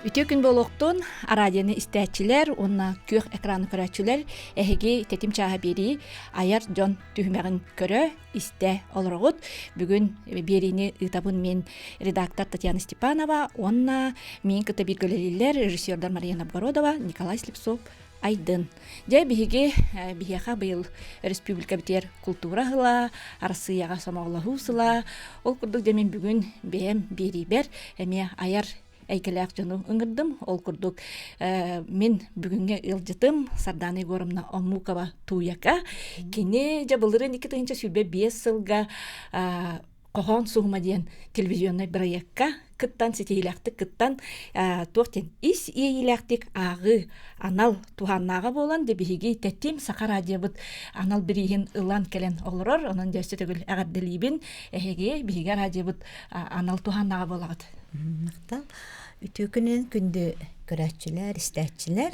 Үтүө күн буолуохтун, араадьыйаны истээччилэр уонна күөх экраны көрөөччүлэр эһиги тэтим чааһа биэрии айар дьон түһүмэҕин көрө, истэ олороҕут. Бүгүн биэриини ыытабын мин редактор Татьяна Степанова уонна миин кытта бииргэ үлэлииллэр режиссердар Мария Новгородова, Николай Слепцов, Айдын. Дьэ, биһиги биһиэхэ быйыл республикабытыгар култуура сыла, Арассыыйаҕа сомоҕолоһуу сыла. Ол курдук дьэ мин бүгүн бэйэм биэриибэр эмиэ айар эйгэлээх дьону ыҥырдым. Ол курдук мин бүгүҥҥү ыалдьытым Сардаана Егоровна Омукова Тууйака. Кини дьэ былырыын 2025 сылга Хоһоон суһума диэн телевизионнай бырайыакка кыттан, ситиһиилээхтик кыттан, туох диэн ис иэйиилээхтик ааҕыы анал туһааннааҕа буолан, дьэ биһиги Тэтим Саха радиобыт анал бирииһин ылан кэлэн олорор. Онон дьэ өссө төгүл эҕэрдэлиибин. Эһиги биһиги радиобыт анал туһааннааҕа буолаҕыт. Махтал. Үтүө күнүн күндү көрөөччүлэр, истээччилэр.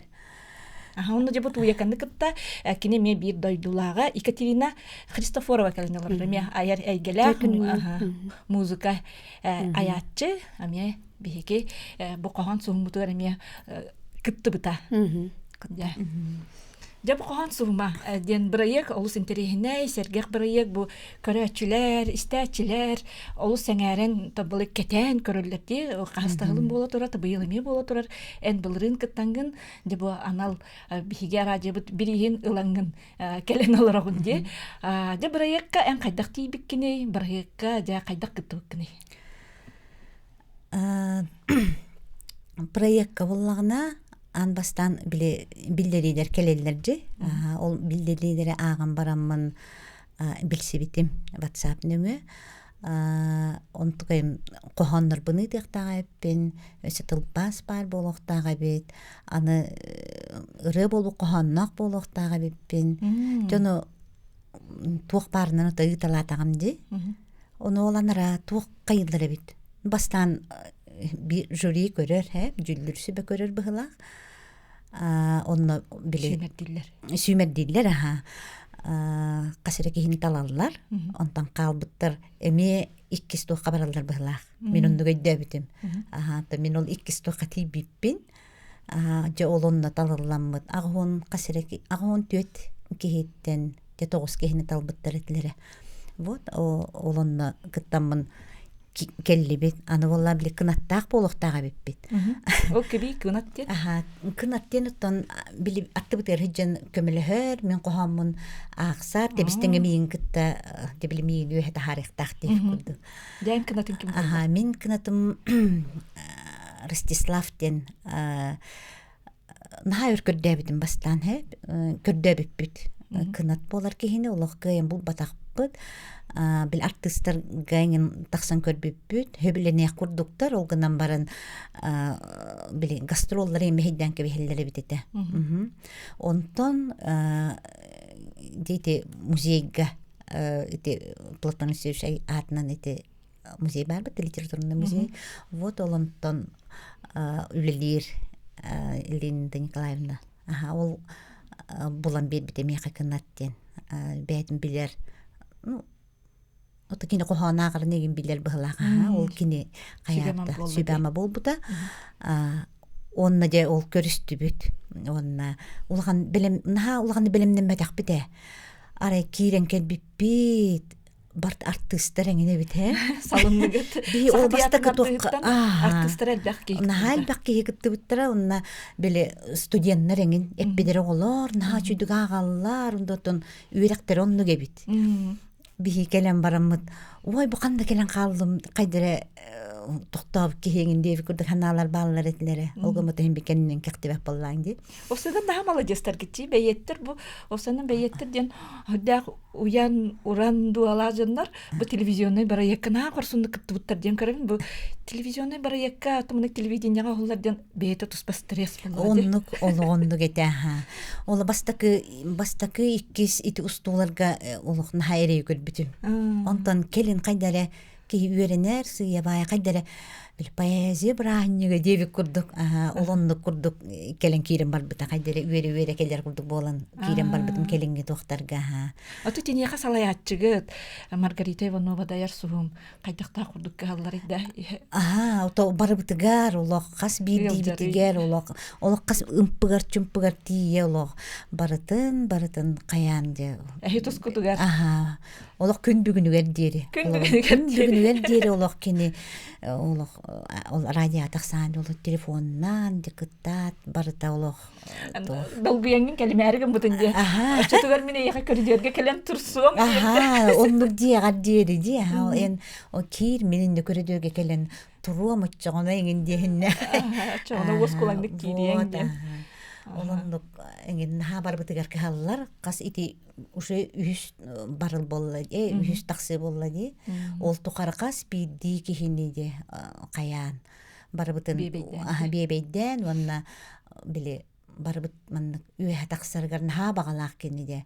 Аха, онно дьэ бу Тууйаканы кытта кини эмиэ биир дойдулааҕа Екатерина Христофорова кэлэн олорор эмиэ айар эйгэлээх музыка айааччы эмиэ биһиги бу хоһоон суһуммутугар эмиэ кыттыбыта. Дьэ бу хоһоон суһума диэн бырайыак олус интэриэһинэй, сэргэх бырайыак бу көрөөччүлэр, истээччилэр олус сэҥээрэн тобулы кэтээн көрөллөр дии хаһыстаһылын буола турар, быйыл эмиэ буола турар. Эн былырыын кыттаҥгын дьэ бу анал биһиги араадьыйабыт бирииһин ылаҥҥын кэлэн олороҕун дии. Дьэ бырайыакка эн хайдах тиийбиккиний? Бырайыакка дьэ хайдах кыттыбыккыный? Проекка буллаҕына аан бастаан били биллэриилэр кэлэллэр дьи. Ол биллэриилэри ааҕан бараммын билсибитим WhatsApp нөҥүө. Онтукайым хоһооннорбун ыытыахтаах эбиппин, өссө тылбаас баар буолуохтаах эбит, аны ырыа буолбут хоһоонноох буолуохтаах эбиппин. Дьону туох баарынан ыыталаатаҕым дии. Ону ол анараа туох хайыллар эбит. Бастаан биир жюри көрөр, ээ, дьүүллүүр сүбэ көрөр быһыылаах. Онно били Сүүмэрдииллэр. сүүмэрдииллэр аһаа. Хас эрэ киһини талаллар. Онтон хаалбыттар эмиэ иккис туохха бараллар быһыылаах. Мин оннук өйдөөбүтүм. Аһаа, то мин ол иккис туохха тиийбиппин. Дьэ ол онно талылламмыт аҕыһын хас эрэ 84 киһиттэн дьэ тоҕус киһини талбыттар этилэрэ. Вот ол онно кыттаммын кэллибит. Аны буолла били кынаттаах буолуохтаах эбиппит. Ол киби кынат диэн? Аха, кынат диэн оттон били аттыбытыгар сылдьан көмөлөһөр, мин хоһооммун аахсар, тэбистэҥэ миигин кытта дебили миигин үөһэ таһаарыахтаах диэх курдук. Дьээн кынатын ким Аха, мин кынатым Ростислав диэн наһаа өр көрдөөбүтүм бастаан һэ көрдөөбүппүт кынат буолар киһини олох кыайан булбатахпыт бил артыыстарга эҥин тахсан көрбүппүт хөбүлэниэх курдуктар ол гынан баран били гастроллар эмиһэйдээн кэбиһэллэр эбит этэ онтон дети музейга ити Платон Алексеевич аатынан ити музей баар бит литературный музей вот ол онтон үлэлиир Линда Николаевна аха ол булан биэрбитэ миэхэ кынат диэн бэйэтин билэр ну ото кини хоһоон ааҕарын игин билэр быһылаах ол кини хайаата сүбэ-ама буолбута уонна дьэ ол көрүстүбүт уонна улахан бэлэм наһаа улаханы бэлэмнэммэтэхпит ээ арай киирэн кэлбиппит барт артыыстар эҥин эбит ээ салынныгыт биһи ол бастакы туохха артыыстар элбэх киһи наһаа элбэх киһи кыттыбыттара уонна били студеннар эҥин эппидэр оҕолор наһаа үчүгдүк ааҕаллар онтон үөрэхтэрэ оннук эбит биһи кэлэн бараммыт ой бу ханна кэлэн хааллым хайдара тохтообут киһи эҥин диэбит курдук санаалар бааллар этилэрэ ол гыммыт иһин кэннинэн кэхтибэт буоллаан дии Осынан наһаа маладьыастаргыт бэйиэттэр бу осынан бэйиэттэр диэн үрдээх уйан уран дуолаах дьоннор бу телевизионнай бырайыакка наһаа хорсуннук кыттыбыттар диэн көрөбүн бу телевизионнай бырайыакка тумунук телевидениеҕа уһуллар диэн бэйэтэ туспа стресс буолла оннук олоҕоннук этэ аха ол бастакы бастакы иккис ити устууларга олох наһаа эрэйи көрбүтүм онтон кэлин хайда эрэ. киһи үөрэнэр сыыйа-баайа хайдара били поэзия бырааһынньыга диэбит курдук ол оннук курдук кэлэн киирэн барбыта хайдара үөрэ-үөрэ кэлэр курдук буолан киирэн барбытым кэлиҥҥи туохтарга Ото тиниэхэ салайааччыгыт Маргарита Иванова дайар суһум хайдахтаах курдук кыһалларый да Аһаа, ото барыбытыгар олох хас биирдиибитигэр олох олох хас ымпыгар-чымпыгар тиийэ олох барытын барытын хайаан дьэ Эһи тускутугар Аһаа, олох күн бүгүнүгэр диэри күн бүгүнүгэр күн бүгүнүгэр диэри олох кини олох ол радио тахсаан олох телефоннаан дьэ кыттаат барыта олох долгуйаҥҥын кэлимээри гыммытын диэ оччотугар мин эйиэхэ көрүдүөргэ кэлэн турсуом аһаа оннук диэҕэр диэри дии аһаа эн киир мин иннэ көрүдүөргэ кэлэн туруом оччоҕуна эҥин диэһиннэ оччоҕуна уоскулаҥнык киириэҥ диэн ол оннук эҥин наһаа барбытыгар кыһаллар хас ити уже үһүс барыл буолла э үһүс тахсыы буолла дии ол тухары хас биирдии киһини де хайаан барыбытын биэбэйдээн уонна били барыбыт маннык үөһэ тахсарыгар наһаа баҕалаах кини де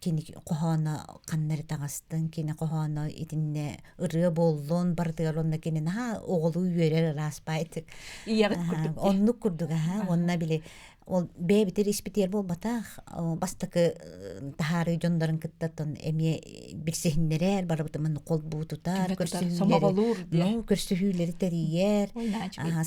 кини хоһооно ханна эрэ таҕыстын кини хоһооно итиннэ ырыа буоллун барытыгар онно кини наһаа оҕолуу үөрэр ыраас баайтык ийэҕит курдук оннук курдук аһа уонна били ол бэйэбитир испитигэр буолбатах бастакы таһаарыы дьоннорун кытта эмиэ билсиһиннэрэр барыбытын холбуу тутар көрсүһүүлэри көрсүһүүлэри тэрийэр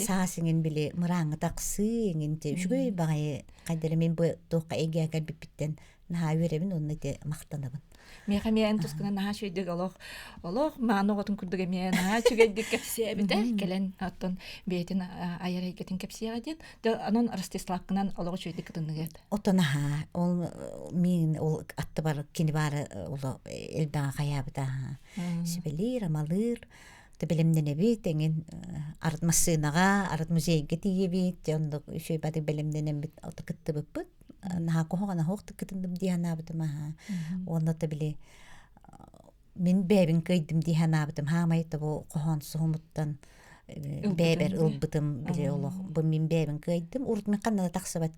саас иҥин били мырааҥҥа тахсыы иҥин үчүгэй баҕайы хайдары мин бу туохха эйгэ кэлбиппиттэн наһаа үөрэбин уонна ити махтанабын. Миэхэ эмиэ эн тускунан наһаа үчүгэйдик олох олох мааны оҕотун курдук эмиэ наһаа үчүгэйдик кэпсээбитэ кэлэн оттон бэйэтин айар эйгэтин кэпсиэҕэ диэн онон Ростиславкынан олох үчүгэйдик кытынныгыт. Оттон аһаа ол миин ол аттыбар кини баары оло элбэҕи хайаабыта сүбэлиир амалыыр бэлэмнэнэбит эҥин арыт массыынаҕа арыт музейга тиийэбит оннук үчүгэй баты бэлэмнэнэммит кыттыбыппыт наһаа куһаҕана суох кытынным дии санаабытым аһаа уонна то били мин бэйэбин кыайдым дии санаабытым хаамай тобу хоһоон суһумуттан бэйэбэр ылбытым били олох бу мин бэйэбин кыайдым урут мин ханна да тахсыбат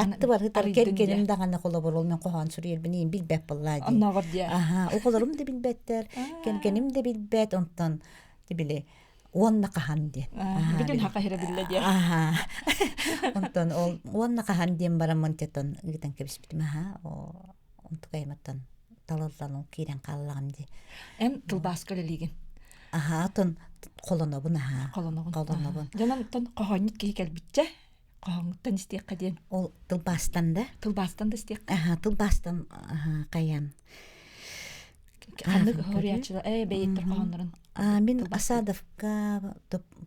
аттыбар ытар кэргэним даҕаны холобур ол мин хоһоон суруйарбын иин билбэт буоллаа дии оннооҕор дии аха оҕолорум да билбэттэр кэргэним да билбэт онтон били уонна хаһан диэн. Бүтүн хаха иһэрэ биллэ диэн. Аха. Онтон ол уонна хаһан диэн бараммын тетон ыытан кэбиспитим аха. Онтукайматтан талыллан ол киирэн хааллаҕым дии. Эн тылбааска үлэлиигин. Аха, отон холонобун аха. Холонобун. Холонобун. Дьонон оттон хоһоонньут киһи кэлбитчэ хоһооҥҥуттан истиэххэ диэн. Ол тылбаастан да? Тылбаастан да истиэххэ. Аха, тылбаастан аха, хайан. Ханнык хоруйааччылар ээ бэйэттэр хоһооннорун Мин Асадовка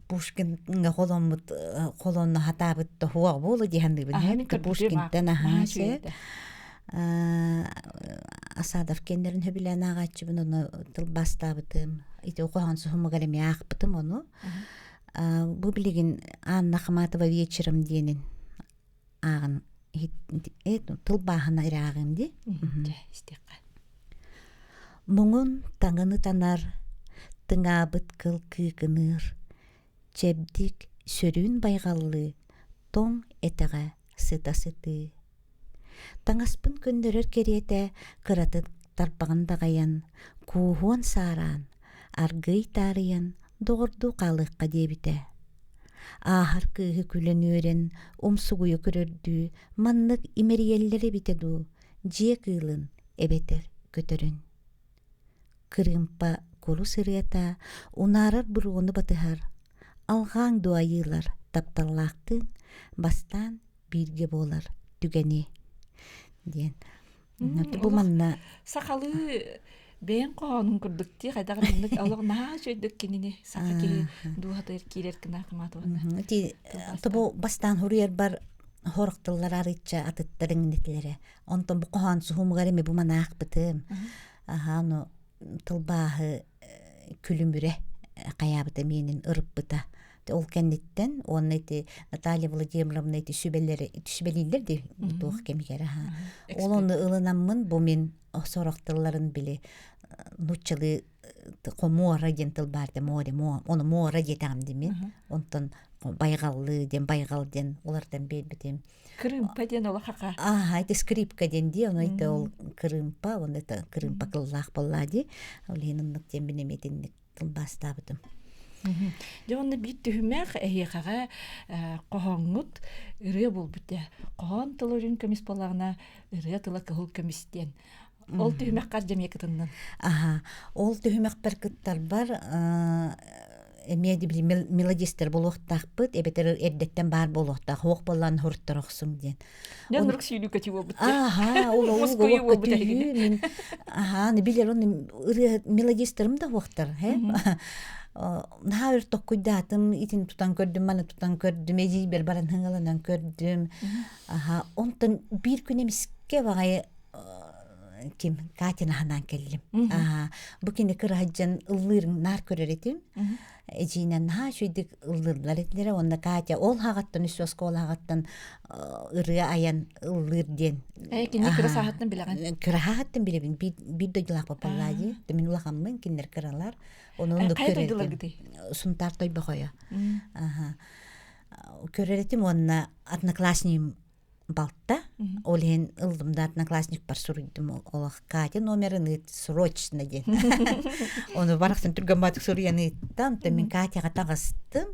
Пушкинга холоммут холонно хатаабыт тоһуох буолу дии саныыбын Пушкинтан аһаа Асадов кэннэрин хөбүлээн ааҕааччыбын ону тылбаастаабытым ити хоһоон суһумугар эмиэ аахпытым ону бу билигин Анна Ахматова вечером диэнин ааҕан тылбааһына эрэ ааҕыам дии истиэххэ Муҥун таҥын ытанар, тыҥаабыт кыл кыыкыныыр, чэбдик сөрүүн байҕаллыы тоҥ этэҕэ сыта сытыы. Таҥаспын көннөрөр кэриэтэ кыратык тарбаҕын даҕайан, кууһуон саараан, аргыый таарыйан доҕордуу хаалыахха диэбитэ. Ааһар кыыһы күлэн-үөрэн, умсугуйа көрөрдүү маннык имэрийэллэр эбитэ дуу, дьиэ кыылын эбэтэр көтөрүн. Кырыымпа курус ырыата унаарар буруону батыһар, алҕааҥ дуо айыылар тапталлаахтыын бастаан бииргэ буолар түгэни диэн бу манна сахалыы бэйэҥ хоһоонун курдук дии хайдах маннык олох наһаа үчүгэйдик кинини саха киһи дууһатыгар киирэр гына Ахматовна ити тобу бастаан хуруйарбар хорох тыллар арыычча атыттар иҥнэтилэрэ онтон бу хоһоон суһумугар эми бу манаахпытым аха ону тылбааһы күлүмүрэ хайаабыта миэнин ырыппыта ол кэнниттэн уонна ити Наталья Владимировна ити сүбэлэри сүбэлииллэр дии туох кэмигэр аха ол ону ылынаммын бу мин сорох тылларын били нууччалыы. Муора диэн тыл баар да море ону муора диэтэҕим димин онтон байҕаллыы диэн байҕал диэн улардан биэрбитим. Кырыымпа диэн олох хака. Ааха, это скрипка диэн дии, ону это ол кырыымпа, он это кырыымпа кыллаах буоллаа дии. Ол иһин оннук диэн мин эмиэ итинник тылбаастаабытым. Дьэ онно биир түһүмэх эһиэхэҕэ хоһооҥҥут ырыа буолбут ээ. Хоһоон тыла үрүҥ көмүс буоллаҕына, ырыа тыла кыһыл көмүс диэн. Ол түһүмэххэр дьэ эмиэ кытыннын. Аха, ол түһүмэхпэр кыттарбар эмиэ мелодистар буолуохтаахпыт, эбэтэр эрдэттэн баар буолуохтаах, уох буоллаан хуруттар охсуҥ диэн. Дьэ оннук сүүрүү көтүү буолбут. Аха, ол Мускуйуу буолбут эһигини. Мин аха, билэр он ырыа мелодистарым да уохтар, хэ. Наһаа өр токкуйдаатым, итин тутан көрдүм, маны тутан көрдүм, эдьиийбэр баран хыңаланан көрдүм. Аха, онтон биир күн эмискэ баҕайы ким Катина ханаан кэллим. Бу кини кыраһадьан ыллыырын наар көрөр этим. Эдьиинэн наһаа үчүгдүк ыллыыллар этилэрэ. Уонна Катя ол хаҕаттан үс оскуола хаҕаттан ырыа айан ыллыыр диэн. Кини кыра сааһыттан билэҕин? Кыра сааһыттан билэбин. Биир дойдулаах буоллаа дии. Мин улахаммын, кинилэр кыралар. Ону оннук Хайа дойдуларгытый? Сунтаар Тойбохойо. Көрөр этим уонна одноклассник балта. Ол иһин ыллым да одноклассникпар суруйдум олох Катя номерын ыыт срочно диэн. Ону барахсан түргэн баатык суруйан ыыттам. Онтон мин Катяҕа таҕыстым.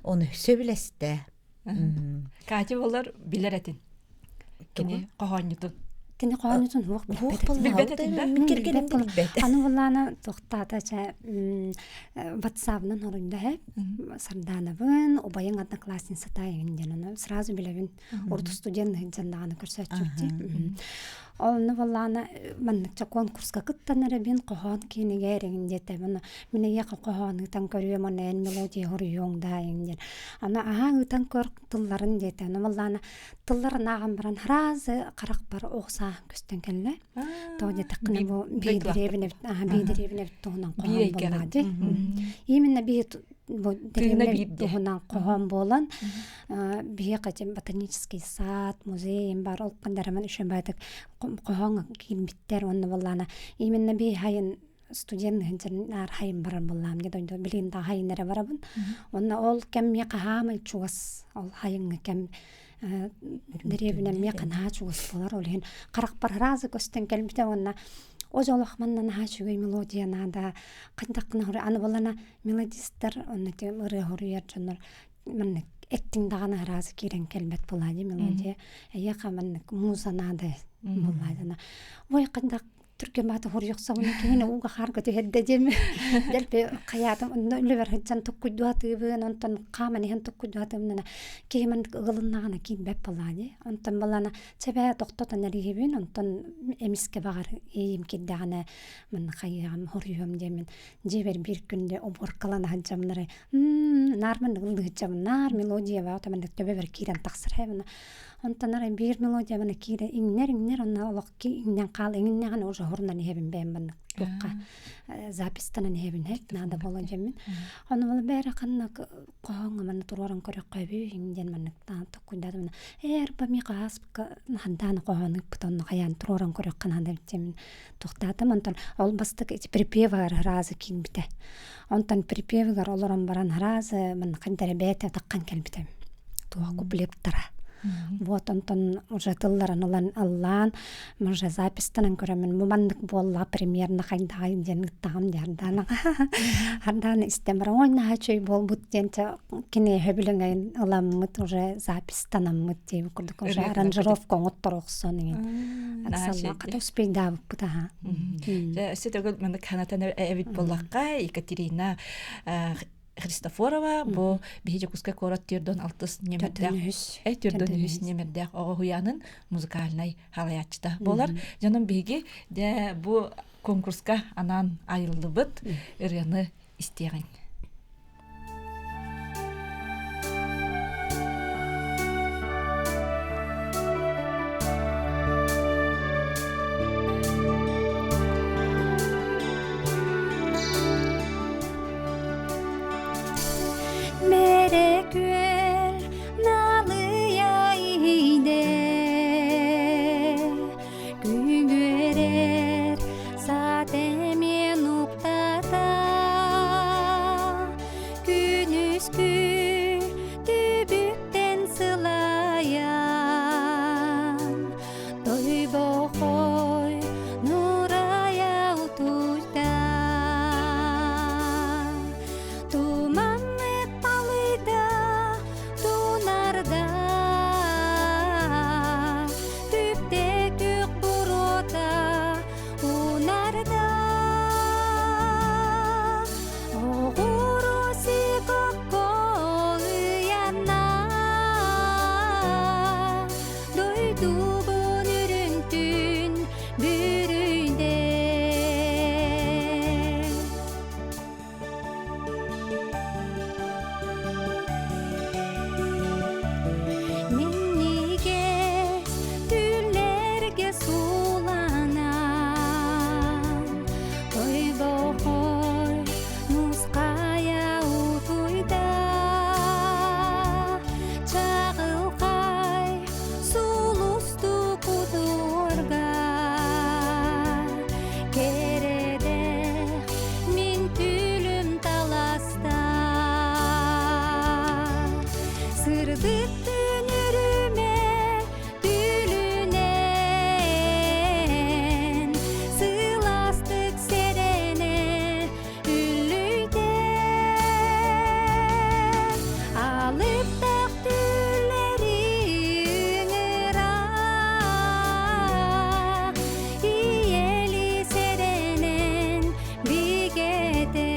Ону сөбүлэстэ. Катя болар билэр этин. Кини хоһоонньутун. Кини хоһоонньутун хуох билбэт этин да? Мин кэргэним да билбэт. Аны буллаана тохтаата чэ ватсабынан хоруйда Сардаанабын, убайың одноклассница эҥин диэн ону сразу билэбин. Урут студент сылдьан даҕаны көрсөөччүбүт. Онно буоллаҕына манныкча конкурска кыттан эрэбин, хоһоон киинигэр эҥин диэтэбин. Мин эйиэхэ хоһоон ыытан көрүөм, уонна эн мелодия хоруйуоҥ да эҥин диэн. Аны аһаа ыытан көр тылларын диэтэ. Аны буоллаҕына тылларын ааҕан баран сразу харахпар оҕо сааһым көстөн кэллэ. Тоҕо диэтэххинэ бу биир дэриэбинэ эбит туһунан хоһоон буоллаҕа дии. Именно биир бу дэриэбинэ туһунан хоһоон буолан биһиэхэ ботанический сад, музей бар ол кандараман үшен баатык хоһооҥҥо киирбиттэр уонна буоллаана именно би хайын студент аар хайын барар буоллаам дьэ дойду билигин да хайын эрэ барабын уонна ол кэм хаһаамай чугас ол хайыҥҥа кэм дэриэбинэ эмиэ наһаа чугас буолар ол иһин харахпар сразу көстөн кэлбитэ уонна о дьолох манна наһаа үчүгэй мелодия наада хайдаххына аны буоллана мелодистар онно ырыа хоруйар дьоннор маннык эттиҥ даҕаны араас киирэн кэлбэт буолаа дии мелодия эйиэхэ маннык муза наада буоллаа ой хайдах түргэн баата хоруйохсоҕуна киһини ууга хаарга түһэрдэ диэми дэлби хайаатым онно үлэбэр сылдьан туккуйдуатыыбын онтон хааман иһэн туккуйдуатыыбын киһи маннык ыгылыннаҕына киирбэт буоллаҕа дии онтон балана чэбээ тохтотон эриһибин онтон эмискэ баҕар иэйим киирдэҕинэ манна хайыаҕым хоруйуом диэмин дьиэбэр биир күндэ уборкалана сылдьамнары наар маннык ыллыһыччабын наар мелодия баа маннык төбөбөр киирэн тахсар онтон арай биир мелодия маны киирэ иҥнэр иҥнэр онно олох иҥнэн хаал иҥиннэҕинэ уже хорунан иһэбин бэйэм маннык туохха запистанан иһэбин һэт наада буолан дьэммин ону ол бэйэрэ ханна хоһооҥҥо манна туруоран көрөххөбүй диэн маннык токкуйдаатым ээ арба ми хааспыкка хандааны хоһоон ыыппыт онно хайаан туруоран көрөххө наада дьэммин тохтаатым онтон ол бастакы ити припевыгар разы киирбитэ онтон припевыгар олорон баран разы маннык бэйэтэ таххан кэлбитэ туох куплеттара вот онтон уже тылларын ылан аллаан уже запистанан көрөмүн бу маннык буолла примерно хайдаҕай диэн ыттаҕым дии Хардаана Хардаана истэн баран ой наһаа үчүгэй буолбут диэн кини сөбүлэҥин ыламмыт уже запистанаммыт диэбит курдук уже аранжировка оҥотторо охсон иҥин хата успейдаабыппыт аха Өссө төгүл маннык ханатан эбит буоллахха Екатерина Христофорова бу биһи Дьокуускай куорат түрдөн алтыс нөмердээх түрдөн үһүс нөмердээх оҕо уһуйаанын музыкальнай халайааччыта буолар. Дьонум биһиги дьэ бу конкурска анаан айыллыбыт ырыаны истиэҕиҥ. Мэрэ күөл налыйа иһийдэ Күгүөрэр саат эмиэ нуктата. Күнүскү түбүктэн сылайан, Тойбохой нурая утуйда. Туманны талыйда, тунарда, Түпте күк буруота унарда. Оҕуруоси кокколуйанна, Дойдубун үрүҥтүн бүрүйдэ. Минньигэс түүллэргэ сууланан, Тойбохой нусхайа утуйда, Чаҕылхай сулусту кутурга Кэрэдэх мин түүлүм таласта Сырдык түнүрүмэ түлүнэн Сыластык сэрэнэ үллүйдэ Алыптах түллэри ыҥыра Ийэли сэрэнэн бигэтэ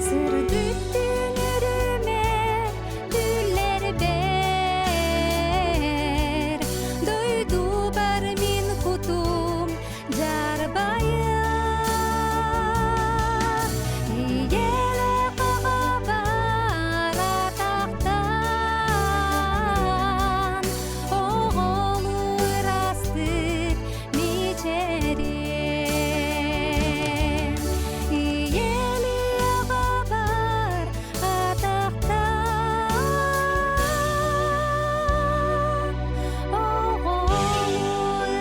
Сырдык түнүрүмэ түллэрбэр Дойдубар мин кутум дьарбайа Ийэлэ хаҕабар атахтан Оҕолуу ырастык мичээрин Ийэли аҕабар атахтан Оҕолуу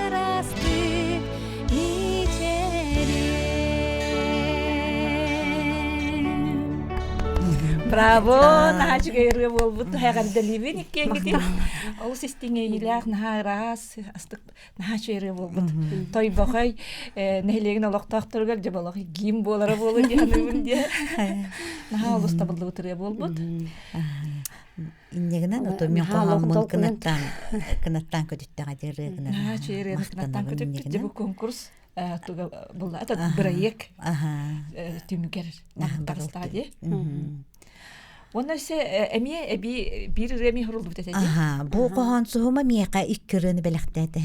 ырастык мичээрин Браво! Наһаа үчүгэй ырыа буолбут. Эҕэрдэлиибин иккиэҥҥитин. Олус истиҥ наһаа ыраас, астык наһаа үчүгэй ырыа буолбут. Тойбохой нэһилиэгин олохтоохторугар дьэ болох гимн буолара буолуо дии саныыбын диэ. Наһаа олус табыллыбыт ырыа буолбут. Инньэгинэн ото мен хоһооммун кынаттаан кынаттаан көтүттэҕэ дии ырыагынан. Наһаа үчүгэй ырыаны кынаттаан көтүппүт дьэ бу конкурс туга буолла это бырайыак түмүгэр таҕыстаа дии. Уонна өссө эмиэ эбии биир ырыа эмиэ суруллубут этэ дии. Аха, бу хоһоон суһума миэхэ икки ырыаны бэлэхтээтэ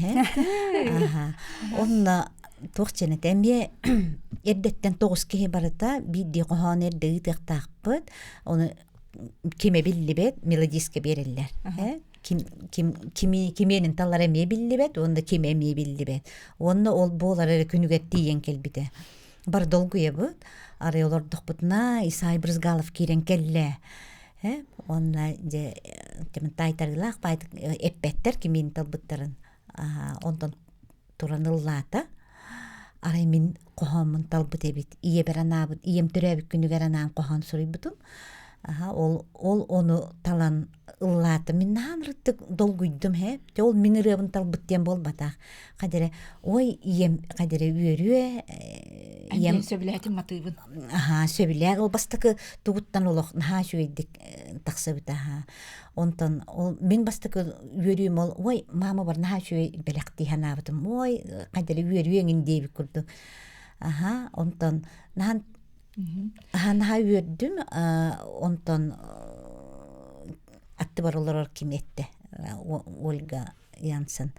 Аха. Онно туох чэнэтэ эмиэ эрдэттэн тоҕус киһи барыта биирдии хоһоон эрдэ ыытыахтаахпыт. Ону кимэ биллибэт мелодистка биэрэллэр. Ким ким кими кимиэнин таллара эмиэ биллибэт уонна ким эмиэ биллибэт. Уонна ол буолар эрэ күнүгэр тиийэн кэлбитэ. Бар долгуйабыт. Арай олордохпутуна Исай Брызгалов киирэн кэллэ. Э, уонна дьэ таайтарыылаах эппэттэр кимиин талбыттарын. Онтон туран ыллаата. Арай мин хоһооммун талбыт эбит. Ийэбэр анаабыт, ийэм төрөөбүт күнүгэр анаан хоһоон суруйбутум. Аха, ол, ол ону талан ыллаатым. Мин наһаа ынырыктык долгуйдум ээ. Дьэ ол мин ырыабын талбыт диэн буолбатах. Хадэрэ, ой, ийэм хадэрэ үөрүө, ийэм сөбүлээтим матыыбын. Аха, сөбүлээн ол бастакы тугуттан олох наһаа үчүгэйдик тахсыбыта аха. Онтон ол мин бастакы үөрүүм ол ой, мама бар наһаа үчүгэй бэлэхтии санаабытым. Ой, хадэрэ үөрүө эҥин диэбит курдук. Аха, онтон наһаа Наһаа үөрдүм, онтон аттыбар олорор ким эттэ Ольга Янсен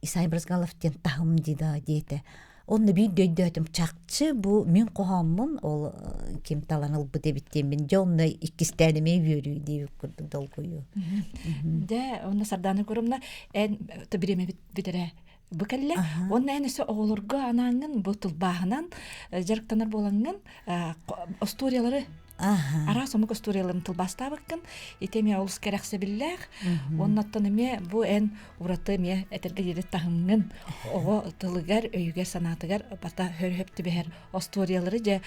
Исай Брызгалов диэн таһым дии да диэтэ. Онно биирдэ өйдөөтүм чахчы бу мин хоһооммун ол ким талан ылбыт эбит диэммин дьэ онно иккистээн эмиэ үөрүү диэбит курдук долгуйуу. Дэ онно Сардаана Егоровна эн бириэмэбит бүтэрэ. бу кэллэ. Уонна эн өссө оҕолорго анаангын бу тылбааһынан дьарыктанар буолаҥҥын остуоруйалары араас омук остуоруйаларын тылбаастаабыккын ити эмиэ олус кэрэхсэбиллээх. Уоннаттан эмиэ бу эн ураты эмиэ этэргэ диэри таһымҥын оҕо тылыгар, өйүгэр, санаатыгар бата хөрөп түбэһэр остуоруйалары дьэ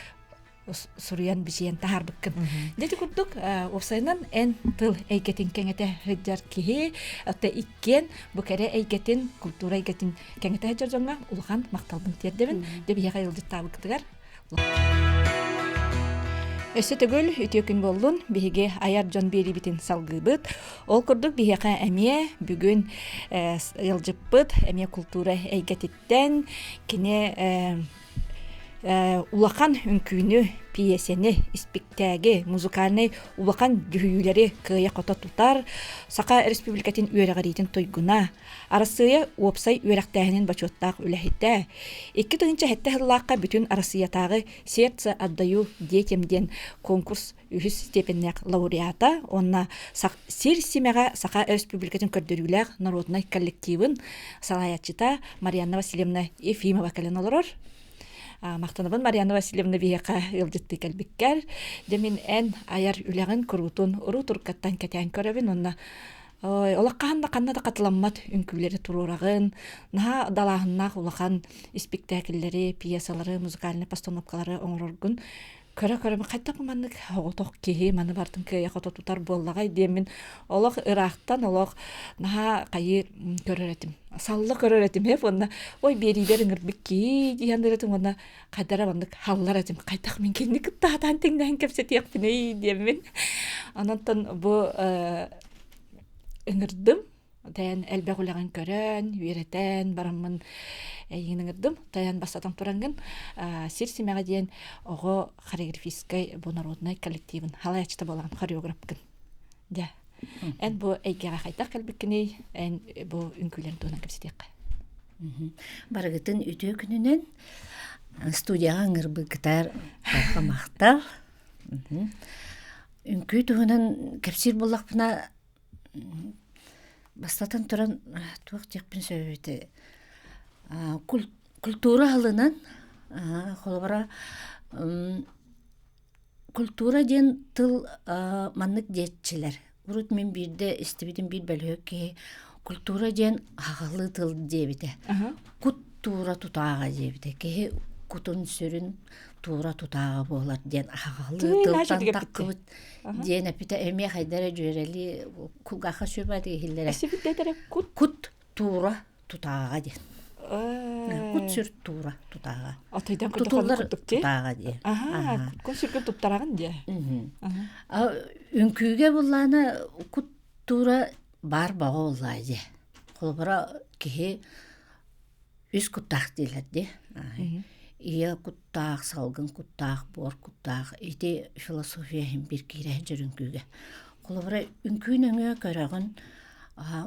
суруйан бичийэн таһаарбыккын. Дьэ ити курдук уопсайынан эн тыл эйгэтин кэҥэтэ сылдьар киһи, оттон иккиэн бу кэрэ эйгэтин, культура эйгэтин кэҥэтэ сылдьар дьоҥҥо улахан махталбын тиэрдэбин. Дьэ биһиэхэ ыалдьыттаабыккытыгар Өссө төгүл үтүө күн буоллун. Биһиги айар дьон биэриибитин салгыыбыт. Ол курдук биһиэхэ эмиэ бүгүн ыалдьыппыт эмиэ култуура эйгэтиттэн кини улахан үҥкүүнү, пьесэни, испиктээги, музыкальнай улахан дьүһүйүүлэри кыайа-хото тутар Саха Республикатын үөрэҕириитин туйгуна, Арассыыйа уопсай үөрэхтээһинин бочуоттаах үлэһитэ, 2007 сыллаахха бүтүн Арассыыйатааҕы «Сердце отдаю детям» диэн конкурс үһүс степеннээх лауреата уонна Сир симэҕэ Саха Республикатын көрдөрүүлээх норуодунай коллективын салайааччыта Марианна Васильевна Ефимова кэлэн олорор. Махтанабын Марианна Васильевна биһиэхэ ыалдьыттыы кэлбиккэр. Дьэ мин эн айар үлэҕин куруутун уруу туркаттан кэтээн көрөбүн уонна ой, олох хаһан да ханна да хатыламмат үҥкүүлэри туруораҕын, наһаа далааһыннаах улахан испиктээкиллэри, пьесалары, музыкальнай постановкалары оҥороргун көрө-көрө хайдах бу маннык оҕотох киһи маны барытын кыайа-хото тутар буоллаҕай диэммин олох ыраахтан олох наһаа хайыы көрөр этим салла көрөр этим эп уонна ой биэриибэр ыҥырбыт киһи диэн этим уонна хайдара маннык халлар этим хайдах мин кинини кытта сатаан тэҥнэһэн кэпсэтиэхпиний диэммин ононтон бу ыҥырдым Тайан элбэх үлэҕин көрөн, үөрэтэн бараммын эйигин ыҥырдым. Тайан бастатан тураҥҥын Сир симэҕэ диэн оҕо хореографическай бу народнай коллективын халаяччыта буолаҕын хореографкын. Дьэ. Эн бу эйгэҕэ хайдах кэлбиккиний? Эн бу үҥкүүлэрин туһунан кэпсэтиэххэ. Барыгытын үтүө күнүнэн студияҕа ыҥырбыккытар барҕа махтал. Үҥкүү туһунан кэпсиир буоллахпына Бастатан туран, туох диэхпин сөбүй культура аһылынан, холобура, культура диэн тыл маннык диэччилэр. Урут мин биирдэ истибитим биир бөлүһүөк киһи культура диэн аһаҕалыы тыл диэбитэ. Кут туура тутааҕа диэбитэ. Киһи кутун-сүрүн туура тутааҕа буолар диэн аһаҕалыы тылтан таххыбыт диэн эппитэ эмиэ хайдара дьүөрэлии кулгаахха сүрбаатык иһиллэрэ кут кут туура тутааҕа диэн кут сүр туура тутааҕа отойдан тутуллар тутааҕа диэн кут сүргүн туттараҕын диэ үҥкүүгэ буллаана кут туура баар баҕа буоллаа дии холобура киһи Үс куттаах дииллэр дии. Ийэ куттаах, салгын куттаах, буор куттаах. Ити философия иһин биир киирэ сылдьар үҥкүүгэ. Холобура, үҥкүү нөҥүө көрөҕүн,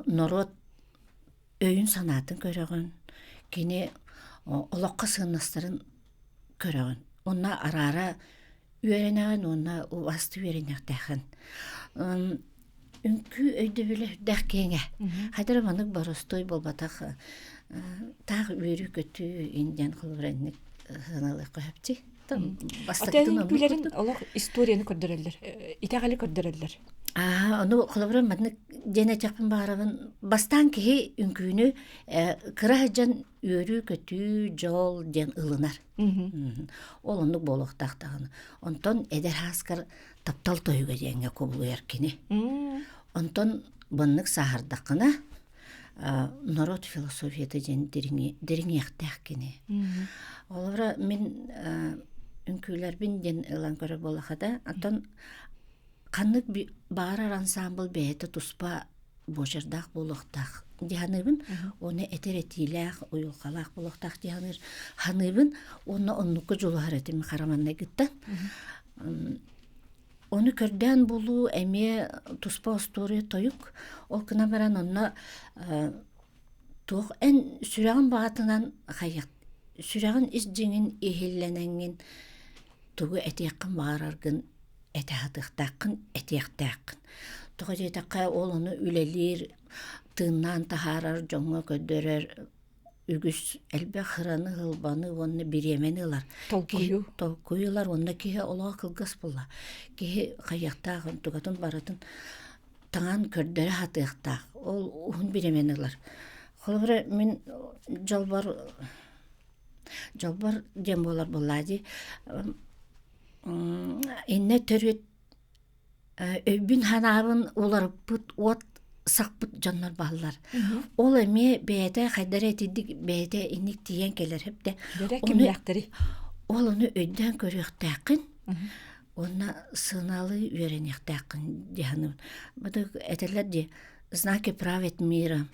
норуот өйүн-санаатын көрөҕүн, кини олоххо сыаннастарын көрөҕүн. Онно араара үөрэнэҕин уонна убаастыы үөрэниэхтээххин. Үҥкүү өйдөбүлэ үрдээх киэҥэ. Хайдара маннык боростуой буолбатах таах үөрүү-көтүү индиан холобура инник сыаналыахха сөпчи. Бастакытын үҥкүүлэрин олох историяны көрдөрөллөр, итэҕэли көрдөрөллөр. Аа, ону холобура маннык диэн этиэхпин баҕарабын. Бастаан киһи үҥкүүнү кыра сылдьан үөрүү-көтүү, дьол диэн ылынар. Ол оннук буолуохтаах даҕаны. Онтон эдэр ааскар таптал тойуга диэҥҥэ кубулуйар кини. Онтон маннык сааһырдаххына норуот философията диэн дириҥиэхтээх кини. Олора мин үҥкүүлэрбин диэн ылан көрөр буоллахха оттон ханнык баҕарар ансаамбыл бэйэтэ туспа буочардаах буолуохтаах дии саныыбын уонна этэр этиилээх уйулҕалаах буолуохтаах дии саныыр саныыбын уонна оннукка дьулуһар этим хара маҥнайгыттан ону көрдөөн булуу эмиэ туспа остуоруйа тойук ол гынан баран онно туох эн сүрэҕин баҕатынан хайыах сүрэҕин ис дьиҥин иһиллэнэҥҥин тугу этиэххин баҕараргын этэ сатыахтааххын этиэхтээххин. Тоҕо диэтэххэ, ол ону үлэлиир, тыыннаан таһаарар, дьоҥҥо көрдөрөр үгүс элбэх ыраны, ылбаны уонна бириэмэни ылар. Толкуйу. Толкуйу ылар уонна киһи олоҕо кылгас буолла. Киһи хайыахтаах онтугатын барытын таҥан көрдөрө сатыахтаах. Ол уһун бириэмэни ылар. Холобура, мин дьолбор дьолбор диэн буолар буоллаа дии. Иннэ төрүт өйбүн-санаабын уларыппыт уот сахпыт дьоннор бааллар. Ол эмиэ бэйэтэ хайдара итинник бэйэтэ инник тиийэн кэлэр эбитэ. Кимнээхтэрий? Ол ону өйдөөн көрүөхтээххин уонна сыаналыы үөрэниэхтээххин дии саныыбын. Этэллэр дии знаки правят мира.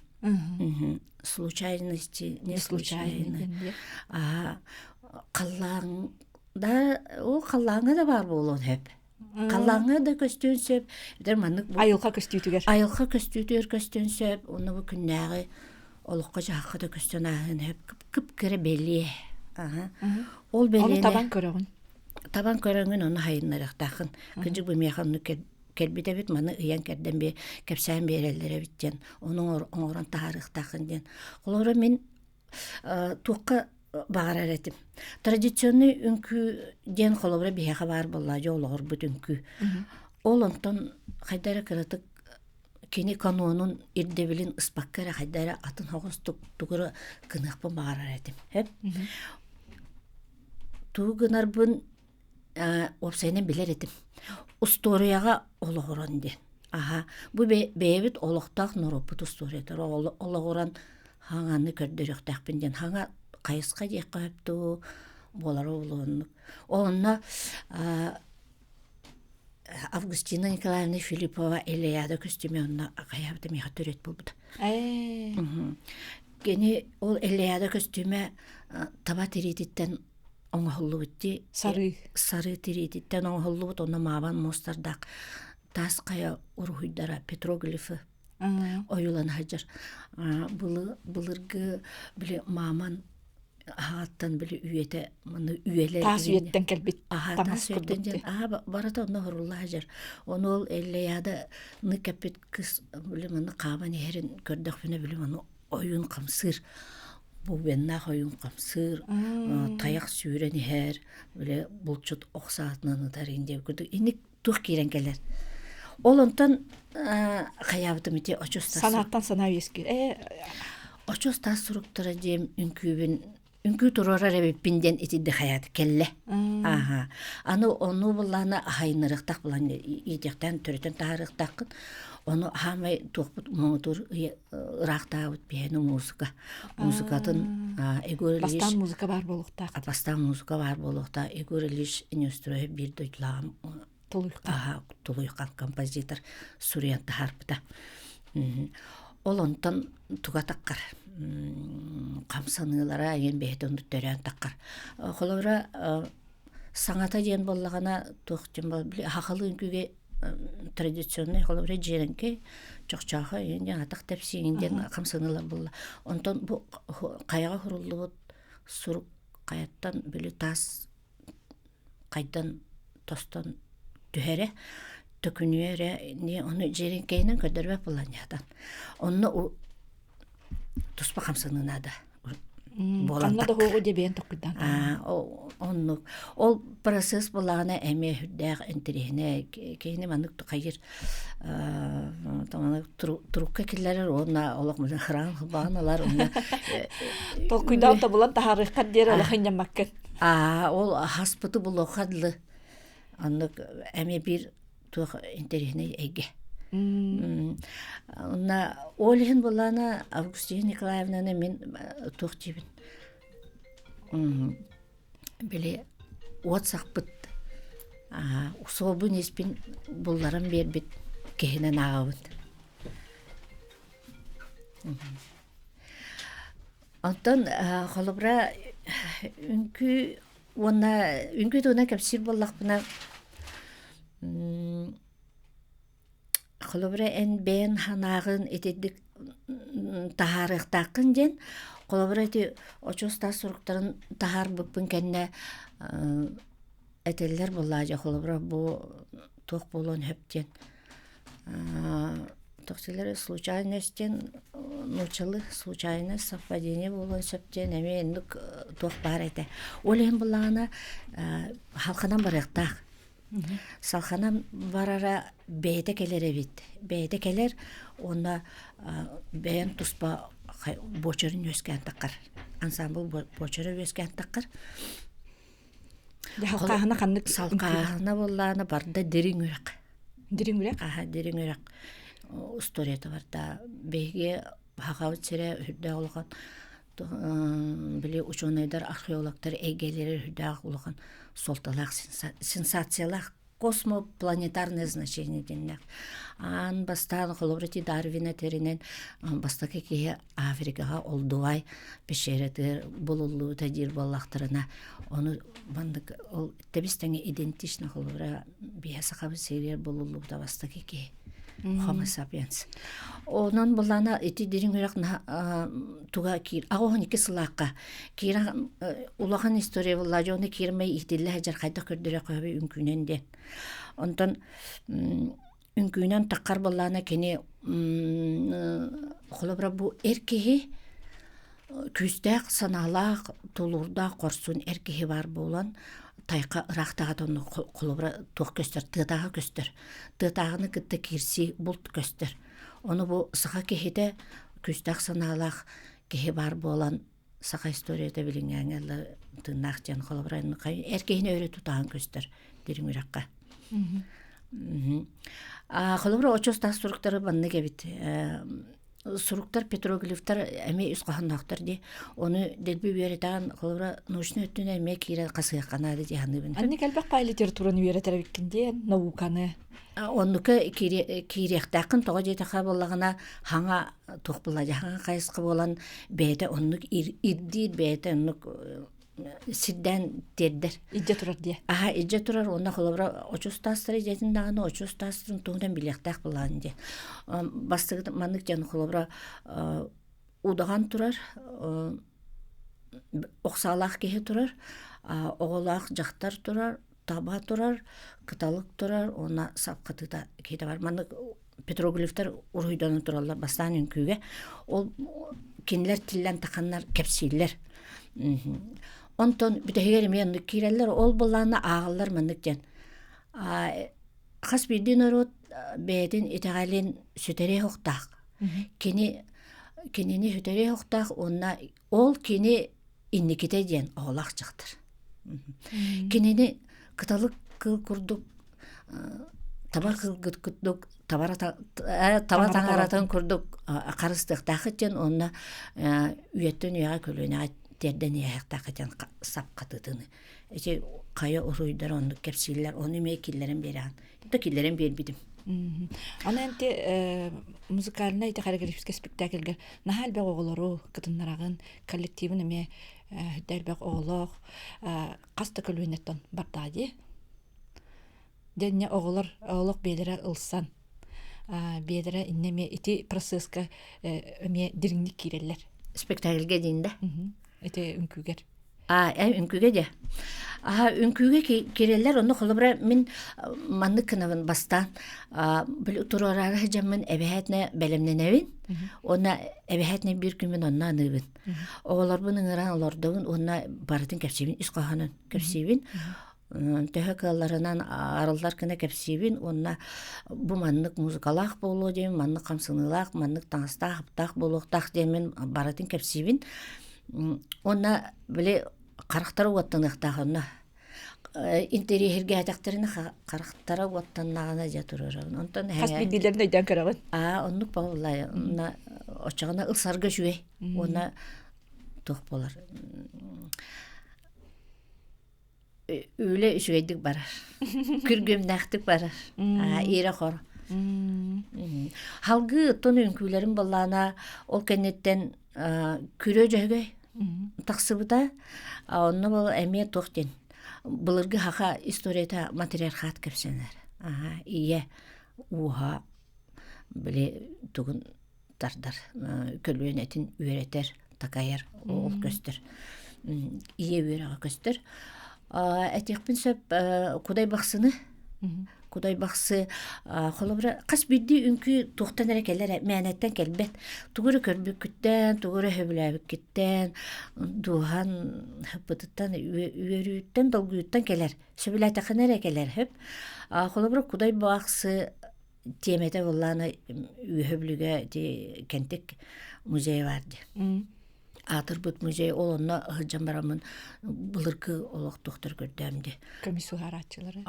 Случайности не случайны. Халлааҥ да ол халлааҥҥа да баар буолуон сөп. Халлааҥҥа да көстүөн сөп. Этэр маннык Айылҕа көстүүтүгэр. Айылҕа көстүүтүгэр көстүөн сөп. Уонна бу күннээҕи олоххо-дьаһахха да көстөн ааһыан сөп. Кып-кыра бэлиэ. Аха. Ол бэлиэни Ону табан көрөҕүн. Табан көрөҥүн ону хайыннарыахтааххын. Кырдьык бу миэхэ оннук кэлбит эбит, маны ыйан кэрдэн би кэпсээн биэрэллэр эбит диэн, ону оҥорон таһаарыахтааххын диэн. Холобура мин туохха баҕарар этим. Традиционный үҥкүү диэн холобура биһиэхэ баар буолла дьэ олоҕурбут үҥкүү. Ол онтон хайда эрэ кыратык кини канонун ирдэбилин ыспакка эрэ хайда эрэ атын соҕустук тугу эрэ гыныахпын баҕарар этим. Тугу гынарбын уопсайынан билэр этим. Устуоруйаҕа олоҕуран диэн. Аһа, бу бэйэбит олохтоох норуоппут устуоруйатыгар олоҕуран хаҥаны көрдөрүөхтээхпин диэн хаҥа хайысха диэххэ сөп дуу, буолара буолуо Онно Августина Николаевна Филиппова Илияда көстүүмэ онно хайаабыта миэхэ төрүөт буолбута. Кини ол Илияда көстүүмэ таба тириититтэн оҥоһуллубут дии. Сарыы. Сарыы тириититтэн оҥоһуллубут, онно маабан муостардаах таас хайа уруһуйдара, петроглифы ойуулана сылдьар. Былыргы били мааман аһааттан били үйэтэ маны үйэлэр таас үйэттэн кэлбит таҥас курдук диэн аһа барыта онно оһорулла сылдьар. Ону ол Эллэйаада ны кэппит кыс били маны хааман иһэрин көрдөхпүнэ били маны ойуун хамсыыр бубеннаах ойуун хамсыыр тайах сүүрэн иһэр били булчут ох саатынан ытар диэн курдук инник туох киирэн кэлэр ол онтон хайаабытым ити очус таас санааттан санаа үөскүүр э очус таас суруктара диэм үҥкүүбүн үҥкүү туруорар эбиппин диэн итинник хайаат кэллэ ааха аны ону буллаана аһайыннарыахтаах булан иитиэхтээн төрөтөн таһаарыахтааххын ону хаамай туохпут муҥутуур ыраахтаабыт биһэни музыка музыкатын Егор Ильич бастаан музыка баар буолуохтаах бастаан музыка баар буолуохтаах Егор Ильич Неустроев биир дойдулааҕым Тулуйхан Тулуйхан композитор суруйан таһаарбыта ол онтон туга таххар хамсаныылара айан бэйэтэ оннук төрөөн таххар холобура саҥата диэн буоллаҕына туох диэн били сахалыы үҥкүүгэ традиционный холобура дьиэрэҥкэй чохчоохо диэн атах тэпсиин диэн хамсаныылар буолла онтон бу хайаҕа суруллубут сурук хайаттан били таас хайдан тостон түһэрэ төкүнүөрэ ону дьиэрэҥкэйинэн көрдөрбөт буоллаан онно туспа хамсаныы наада буолан да хоҕу дебиэн токкуйдаан оннук ол процесс буоллаҕына эмиэ сүрдээх интэриэһинэй киһини маннык хайыр турукка киллэрэр уонна олох храан хыбаан ылар уонна толкуйдаан тобулан таһаарыаххар диэри олох инньаммаккын ол хаспыты булуохха дылы оннук эмиэ биир туох интэриэһинэй эйгэ. Онна ол иһин буоллаана Августина Николаевнаны мин туох диибин били уот сахпыт суолбун испин булларан биэрбит киһинэн ааҕабын. Онтон холобура үҥкүү уонна үҥкүү туһунан кэпсиир буоллахпына холобура эн бэйэн санааҕын итирдик таһаарыахтааххын диэн холобура ити очуос таас суруктарын таһаарбыппын кэннэ этэллэр буоллаа дьэ холобура бу туох буолуон сөп диэн. Тохсилары случайность диэн нууччалыы случайность совпадение буолуон сөп диэн эмиэ инник туох баар этэ. Ол иһин буллаҕына халханан барыахтаах. Салханан барара бэйэтэ кэлэр эбит. Бэйэтэ кэлэр уонна бэйэн туспа буочарын үөскээн таххар. Ансамбл буочара үөскээн таххар. Салхааһына ханнык? Салхааһына буоллаҕына барда дириҥ үрэх. Дириҥ үрэх? Аха, дириҥ үрэх историята барда. Биһиги Сахабыт сирэ үрдээх улахан били учуонайдар, археологтар эйгэлэрэ үрдээх улахан суолталаах сенсациялаах космопланетарное значение диэннээх. Аан бастаан холобур ити Дарвин этэринэн бастакы киһи Африкаҕа Олдувай пещератыгар булуллубута диир буоллахтарына, ону маннык ол тэбис-тэҥэ идентично холобура биһэ сахабыт сиригэр булуллубута бастакы киһи. Homo sapiens. Онон булана ити дириҥ үрэх туга киир аҕоһун икки сылаахха киирэн улахан история булла дьону киирмэй иитиллэ сылдьар хайдах көрдөрө көһөбү үҥкүүнэн диэн. Онтон үҥкүүнэн таххар буоллаана кини холобура бу эр киһи күүстээх санаалаах тулуурдаах хорсун эр киһи баар буолан тайха ыраахтааҕы онно холобура туох көстөр тыатааҕы көстөр тыатааҕыны кытта киирсии булт көстөр ону бу саха киһитэ күүстээх санаалаах киһи баар буолан саха историята билиҥҥээҥҥэ тыыннаах диэн холобура эр киһини өрө тутаһан көстөр дириҥ үрэххэ холобура очуос таас суруктары маннык эбит суруктар петроглифтар эмиэ үс хоһоонноохтор дии ону дэлби үөрэтэҕин холобура научнай өттүнэн эмиэ киирэн хасыахха наада дии саныыбын Анник элбэх пай литератураны үөрэтэр эбиккин диэн науканы оннука киириэхтээххин тоҕо диэтэххэ буоллаҕына хаҥа туох буолла хаҥа хайысха буолан бэйэтэ оннук ирдиир бэйэтэ оннук сирдээн тиэрдэр. Илдьэ турар диэ. Аха, илдьэ турар уонна холобура очус таастары дьиэтин даҕаны очус таастарын туһунан билиэхтээх былаан диэ. Бастакы маннык диэн холобура удаҕан турар, охсаалаах киһи турар, оҕолоох дьахтар турар, таба турар, кыталык турар уонна сапхатыыта киһитэ бар. Маннык петроглифтар уруһуйданан тураллар бастаан үҥкүүгэ. Ол кинилэр тиллэн таханнар кэпсииллэр. Онтон бүтэһигэр эмиэ оннук киирэллэр. Ол былаана ааҕаллар маннык диэн. Хас биирдии норуот бэйэтин итэҕэлин сүтэриэх охтаах. Кини кинини сүтэриэх охтаах уонна ол кини инникитэ диэн оҕолоох дьахтар. Кинини кыталык кыл курдук таба кылгыт курдук таба таҥаратын курдук харыстыахтаахыт диэн уонна үйэттэн үйэҕэ көлүөнэҕэ тиэрдэн иһиэхтаахыт диэн сап хатытыны. Ити хайа уруйдар оннук кэпсииллэр, ону эмиэ киллэрэн биэрэҕин. Да киллэрэн биэрбитим. Аны энти музыкальнай хореографическай спектакльгар наһаа элбэх оҕолору кытыннараҕын, коллективын эмиэ элбэх оҕолоох хас да көлүөнэттэн бардаа дии. Дьэннэ оҕолор олох биэлэрэ ылсан биэлэрэ иннэ эмиэ ити процесска эмиэ дириҥник киирэллэр. Спектакльга диин да? Ити үҥкүүгэр. А, үҥкүүгэ дьэ. Аха, үҥкүүгэ киирэллэр, онно холобура мин маннык гынабын бастаан били туруораары сылдьаммын эбэһээтинэ бэлэмнэнэбин уонна эбэһээтинэ биир күммүн онно аныыбын. Оҕолорбун ыҥыран олордобун уонна барытын кэпсиибин, ис хоһоонун кэпсиибин. Төһө кыалларынан арыллар гына кэпсиибин уонна бу маннык музыкалаах буолуо диэн, маннык хамсаныылаах, маннык таҥастаах, аптаах буолуохтаах диэммин барытын кэпсиибин. Уонна били харахтара уоттаныахтаах онно. Интэриэһиргээтэхтэринэ харахтара уоттаннаҕына дьэ туруорабын. Онтон Хас биирдиилэрин өйдөөн көрөҕүн? Аа, оннук буоллай. Онно оччоҕуна ылсарга үчүгэй. Уонна туох буолар Үлэ үчүгэйдик барар. Күргүөмнээхтик барар. Иирэ-хор. Халгыы оттон үҥкүүлэрин баллаана ол кэнниттэн күрүө дьөһөгөй тахсыбыта. Онно бол эмиэ туох диэн былыргы хаха историята матриархат кэпсэнэр. Аха, ийэ ууһа били тугун тардар, көлүөнэтин үөрэтэр, такайар ол көстөр. Ийэ үөрэҕэ көстөр. Этиэхпин сөп Кудай Бахсыны. Кудай Бахсы холобура хас биирдии үҥкүү туохтан эрэ кэлэр мээнэттэн кэлбэт. Тугу эрэ көрбүккүттэн, тугу эрэ сөбүлээбиккиттэн, дууһан ыппытыттан, үөрүүттэн, долгуйууттан кэлэр. Сөбүлээтэххинэ эрэ кэлэр сөп. Холобура Кудай Бахсы тиэмэтэ буоллаҕына Үөһэ Бүлүүгэ ити Кэнтик музейа баар дии. Аатырбыт музей ол онно сылдьан бараммын былыргы олох туохтар көрдөм дии. Көмүс уһаарааччылары.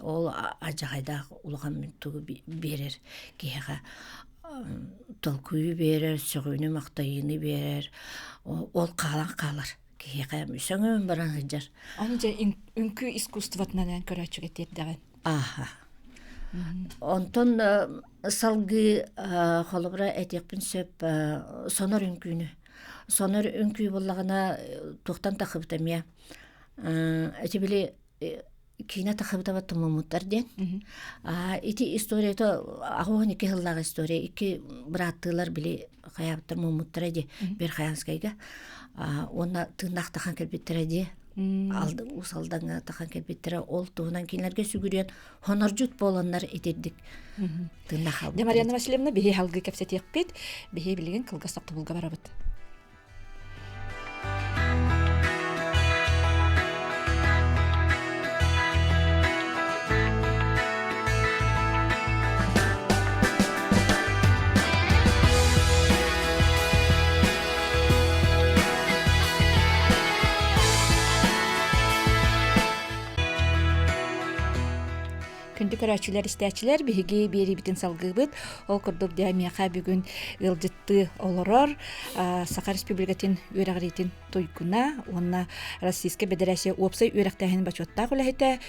Ол адьахайдаах улахан тугу биэрэр киһиэхэ толкуйу биэрэр, сөҕүүнү-махтайыыны биэрэр, ол хаалан хаалар киһиэхэ сөҥөн баран сылдьар. Аны дьэ үҥкүү искусствотынан эн көрөөччүгэ тиэрдэҕин. Ааха. Онтон салгыы холобура этиэхпин сөп сонор үҥкүүнү. Сонор үҥкүү буоллаҕына туохтан тахсыбыта эмиэ ити били киинэ тахсыбыта тумуммуттар диэн. Ити историята 82 сыллаах история. Икки бырааттыылар били хайаабыттар муммуттара дии Верхоянскайга. Уонна тыыннаах тахан кэлбиттэрэ дии. Уус Алдаҥҥа тахан кэлбиттэрэ ол туһунан кинилэргэ сүгүрүйэн хонордьут буоланнар итирдик тыыннаах хаалбыттар. Марьяна Васильевна биһи халгыы кэпсэтиэхпит. Биһи билигин кылгас тохтобулга барабыт. Күндү көрөөччүлэр, истээччилэр, биһиги биэриибитин салгыыбыт. Ол курдук дьэ миэхэ бүгүн ыалдьыттыы олорор Саха Республикатын үөрэҕириитин туйгуна уонна Российскай Бэдэрээссийэ уопсай үөрэхтээһин бочуоттаах үлэһитэ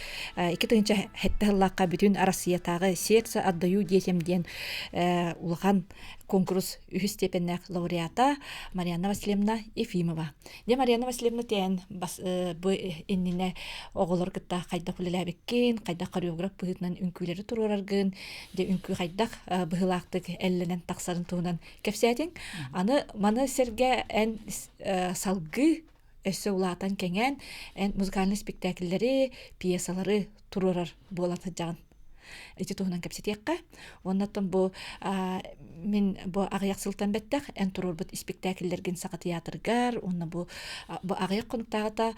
2007 сыллаахха бүтүн Арассыыйатааҕы «Сердце отдаю детям» диэн улахан куонкурус үһүс степеннээх лауреата Марианна Васильевна Ефимова. Дьэ, Марианна Васильевна тээн бас, бу иннинэ оҕолор кытта хайдах үлэлээбиккин, хайдах хореограф быһыытынан үҥкүүлэри туруораргын, дьэ үҥкүү хайдах быһыылаахтык эллэнэн тахсарын туһунан кэпсээтиҥ. Аны маны сэргэ эн салгыы өссө улаатан кэҥээн эн музыкальнай спектакльлэри, пьесалары туруорар буолан сылдьаҕын. Ити туһунан кэпсэтиэххэ. Уонна оттон бу мин бу аҕыйах сылтан бэттэх эн туруорбут испиктээкиллэргин Саха театрыгар уонна бу бу аҕыйах хонуктааҕыта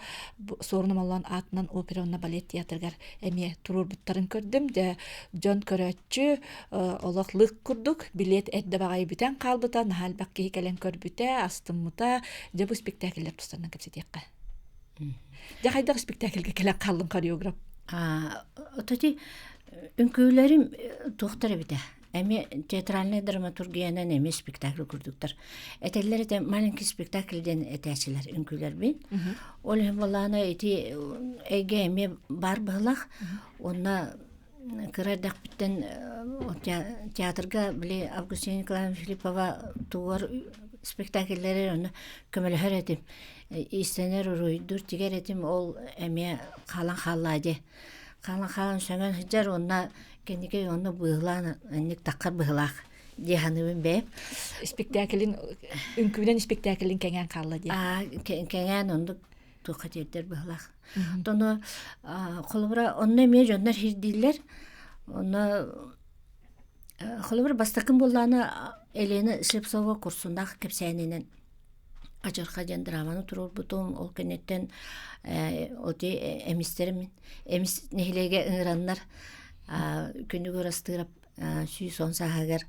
Суорун Омоллоон аатынан опера уонна балет театрыгар эмиэ туруорбуттарын көрдүм. Дьэ дьон көрөөччү олох лык курдук билиэт эрдэ баҕайы бүтэн хаалбыта, наһаа элбэх киһи кэлэн көрбүтэ, астыммыта. Дьэ бу спектакльлэр тустарынан кэпсэтиэххэ. Дьэ хайдах спектакльга кэлэн хааллыҥ хореограф? Ототи үҥкүүлэрим туохтар эбитэ. Эмиэ театральнай драматургиянан эмиэ спектакль курдуктар. Этэллэр этэ маленький спектакль диэн этээчилэр үҥкүүлэрбин. Ол иһин буоллаҕына ити эйгэ эмиэ баар быһылах. Уонна кыра эрдэхпиттэн театрга били Августина Николаевна Филиппова тугар спектакльлэри онно көмөлөһөр этим. Иистэнэр, уруһуйдуур, тигэр этим ол эмиэ хаалан хааллаа дии. Хаалан хаалан сөҥөн сылдьар уонна кэнники онно быыһылаан инник таххар быһылаах дии саныыбын бэйэм. Спектаклин үҥкүүнэн спектаклин кэҥээн хаалла дии. Аа кэҥээн оннук туохха тиэрдэр быһылаах. Тону холобура онно эмиэ дьоннор сирдииллэр. Онно холобура бастакым буоллаҕына Елена Слепцова курсуннаах кэпсээнинэн Адьырҕа диэн драманы туруорбутум. Ол кэнниттэн оти эмистэрим эмис нэһилиэгэ ыҥыраннар күнүгү ырастыырап 110 сааһыгар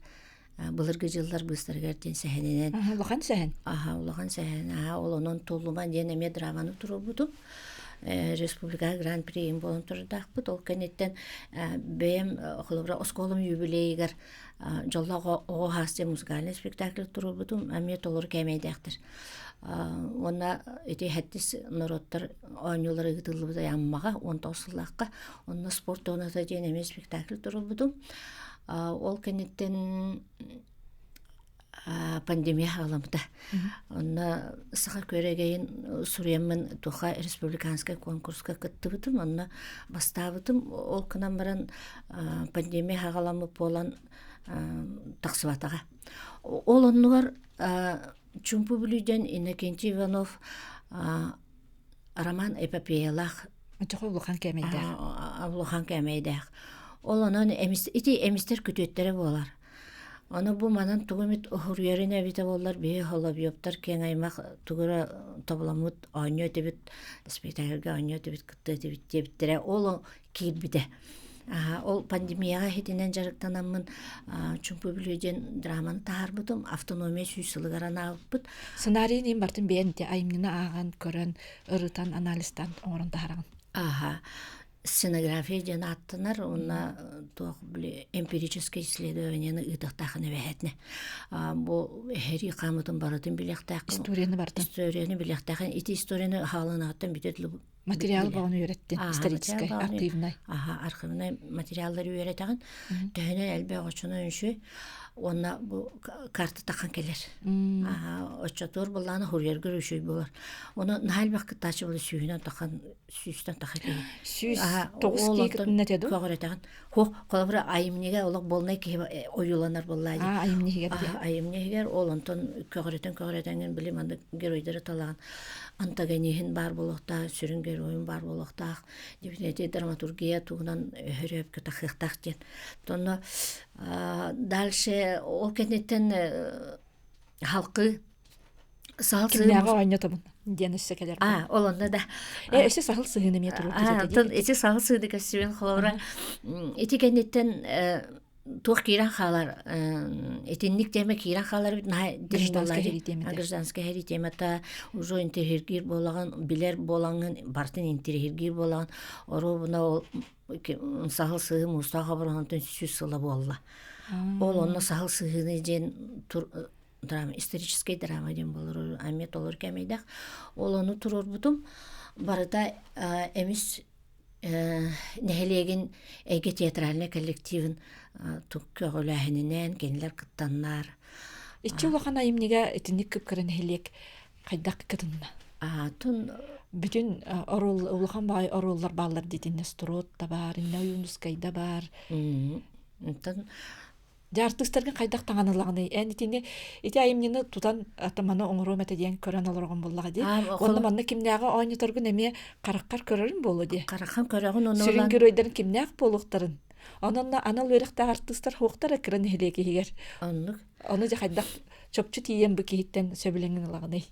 былыргы дьыллар быыстарыгар диэн сэһэнинэн улахан сэһэн аха улахан сэһэн аха ол онон туллуман диэн эмиэ драманы туруорбутум республикаҕа гран-при буолан турардаахпыт ол кэнниттэн бэйэм холобура оскуолам юбилейыгар дьоллоох оҕо хаас диэн музыкальнай спектакль туруорбутум эмиэ толору кээмэйдээхтэр уонна ити сэттис норуоттар оонньуулара ыытыллыбыт Аммаҕа 19 сыллаахха онно спорт туоната диэн эмиэ спектакль туруорбутум ол кэнниттэн пандемия хаҕаламмыта. Онно саха күөрэгэйин суруйаммын туха республиканскай конкурска кыттыбытым, онно бастаабытым. Ол гынан баран пандемия хаҕаламмыт буолан тахсыбатаҕа. Ол оннугар Чумпу Бүлүүдэн Иннокентий Иванов роман эпопеялаах. Оччоҕо улахан кээмэйдээх. Улахан кээмэйдээх. Ол онон эмис ити эмистэр күтүөттэрэ буолар. Ону бу манан тугу эмит уһуруйарын эбитэ буоллар биһи Соловьевтар киэҥ аймах тугу эрэ тобуламмыт оонньуу этибит, спектакльга оонньуу этибит, кытта этибит диэбиттэрэ. Ол киирбитэ. Ол пандемияҕа иһитинэн дьарыктанаммын Чумпу Бүлүү диэн драманы таһаарбытым. Автономия сүүс сылыгар анаабыппыт. Сценарийын иһин бартын бэйэн ити айымньыны ааҕан, көрөн, ырытан, анализтаан оҥорон таһараҕын. Аха. Сценография диэн ааттанар уонна туох били эмпирическое исследованиены ыытыахтаахын эбэһээтинэ. Бу эһэрии хаамытын барытын билиэхтээххин. Историяны бартын. Историяны билиэхтээхин. Ити историяны хаалынаҕыттан бүтэ Материал баҕаны үөрэттин, историческай, архивнай. Аха, архивнай материаллары үөрэтэҕин. Төһөнөн элбэх оччонон үчүгэй. Уонна бу карта тахан кэлэр. Аха, оччотугар былаана хуруйаргар үчүгэй буолар. Ону наһаа элбэх кыттааччы буолар сүүһүнэн тахан сүүстэн таха киһи. 109 киһи кытынна этэ дуу? Көҕүрэтэҕин. Хуох, холобура айымньыга олох буолнай киһи ойууланар буоллаа дии. Айымньы иһигэр дии. Айымньы иһигэр ол онтон көҕүрэтэн көҕүрэтэҥҥин били маннык геройдары талаан антагониһын баар буолуохтаах, сүрүн геройун баар буолуохтаах, дебютнай драматургия туһунан өһөрөөпкө тахыахтаах диэн. Онно дальше ол кэнниттэн халкы Саһыл Кимнээҕи оонньотобун диэн өссө кэлэр. А, ол онно да. Э, өссө саһыл сыһыын эмиэ турук Антон ити саһыл сыһыыны көссүбүн холобура ити кэнниттэн туох киирэн хаалар итинник тема киирэн хаалар эбит наһаа гражданскай сэрии темата гражданскай сэрии темата уже интириэһиргиир буолаҕын билэр буолаҥҥын бартын интириэһиргиир буолаҕын оруобуна ол саһыл сыһыы муустаах обороһунтан 100 сыла буолла ол онно саһыл сыһыыны диэн драма историческай драма диэн буолар эмиэ толору кэмэйдэх ол ону туруорбутум барыта эмис нэһилиэгин эйгэ театральнай коллективын көҕүлээһининэн кинилэр кыттаннар Иччи улахан айымньыга итинник кып-кыра нэһилиэк хайдах кытынна? Аатын бүтүн оруол улахан баай оруоллар бааллар диэтиннэ Строд да баар, иннэ Ойуунускай да баар. Онтон Дьэ артыыстаргын хайдах таҥан ылаҕыный? Эн итини ити айымньыны тутан атаманы оҥоруом этэ диэн көрөн олороҕун буоллаҕа дии. Уонна манна кимнээҕи оонньоторгун эмиэ хараххар көрөрүн буолуо дии. Хараххын көрөҕүн уонна Сүрүн геройдарын кимнээх буолуохтарын. Онон анал үөрэхтээх артыыстар суохтара кыра нэһилиэк иһигэр. Оннук. Ону дьэ хайдах чопчу тиийэн бу киһиттэн сөбүлэҥин ылаҕыный?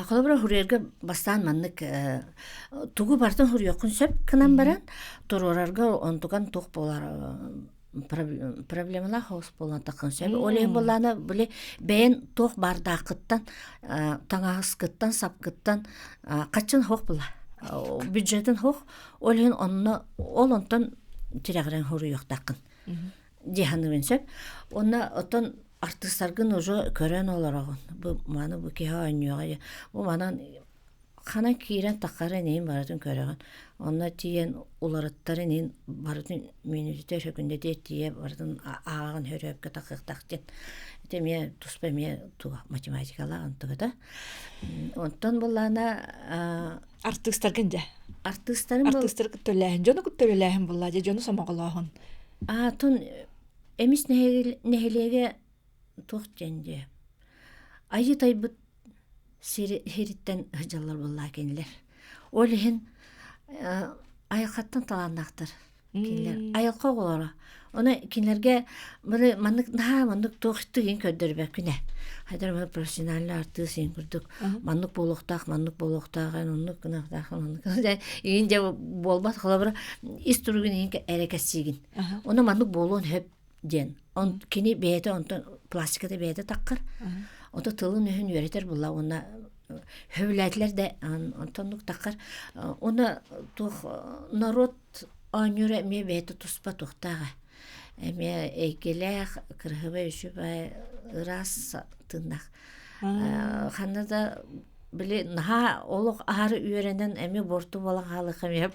Холобура, хуруйарга бастаан маннык тугу барытын хуруйуоххун сөп гынан баран, туруорарга онтукан туох буолар проблемалаах соҕус буолан таххан сөп. Ол иһин буоллаҕына, били бэйэн туох баардааххыттан, таҥаһыскыттан, сапкыттан хаччын суох була. Бюджетин суох. Ол иһин онно ол онтон тирэҕирэн хуруйуохтааххын. дии саныыбын сөп. Уонна оттон артыыстаргын уже көрөн олороҕун. Бу маны бу киһи оонньуоҕа бу манан ханан киирэн таххарын иһин барытын көрөҕүн. Онно тиийэн уларыттарын иһин барытын мүнүүтүтэ сөкүндэтиэ тиийэ барытын ааҕан хөрөөпкө тахыахтаах диэн. Ити эмиэ туспа эмиэ туга математикалаах онтугата. Онтон буллаана артыыстаргын дьэ. Артыыстарым артыыстары кытта үлэлээһин, дьону кытта үлэлээһин буллаа дьэ дьону сомоҕолооһун. Аатын Эмис нэһилиэгэ туох диэн диэ айыы тайбыт сириттэн сылдьаллар буоллаа кинилэр. Ол иһин айылҕаттан талааннаахтар кинилэр айылҕа оҕолоро. Ону кинилэргэ бары маннык наһаа маннык туох тыгын көрдөрбөккүн ээ. Хайдах эрэ профессиональный артыыс иһин курдук маннык буолуохтаах, маннык буолуохтаах, эн оннук гыныахтаах, оннук иһин дьэ буолбат холобура ис туругун иһин эрэ кэссиигин. Ону маннык буолуон сөп диэн. Он кини бэйэтэ онтон пластиката бэйэтэ таххар. Ото тылын-өһүн үөрэтэр буолла уонна сөбүлээтилэр да онтоннук таххар. Уонна туох норуот оонньуура эмиэ бэйэтэ туспа туохтааҕа. Эмиэ эйгэлээх, кырыһыбай үчүгэй, ыраас тыыннаах. Ханна да били наһаа олох аһары үөрэнэн эмиэ буорту буолан хаалыахха эмиэ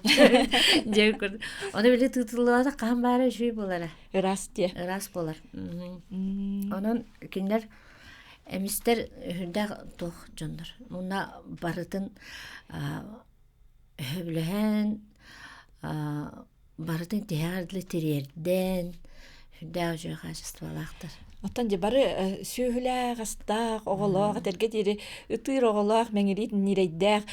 дьэ курдук. Ону били тыытыллыбата хаһан баара үчүгэй буолара. Ыраас диэ. Ыраас буолар. Онон кинилэр эмистэр үрдээх туох дьоннор. Муна барытын өһөбүлэһэн барытын тиһэҕэр дылы тириэрдэн, Сүрдээх үчүгэй хаачыстыбалаахтар. Оттон дьэ бары сүөһүлээх, астаах, оҕолоох, этэргэ диэри ытыыр оҕолоох, мэҥириит ньирэйдээх,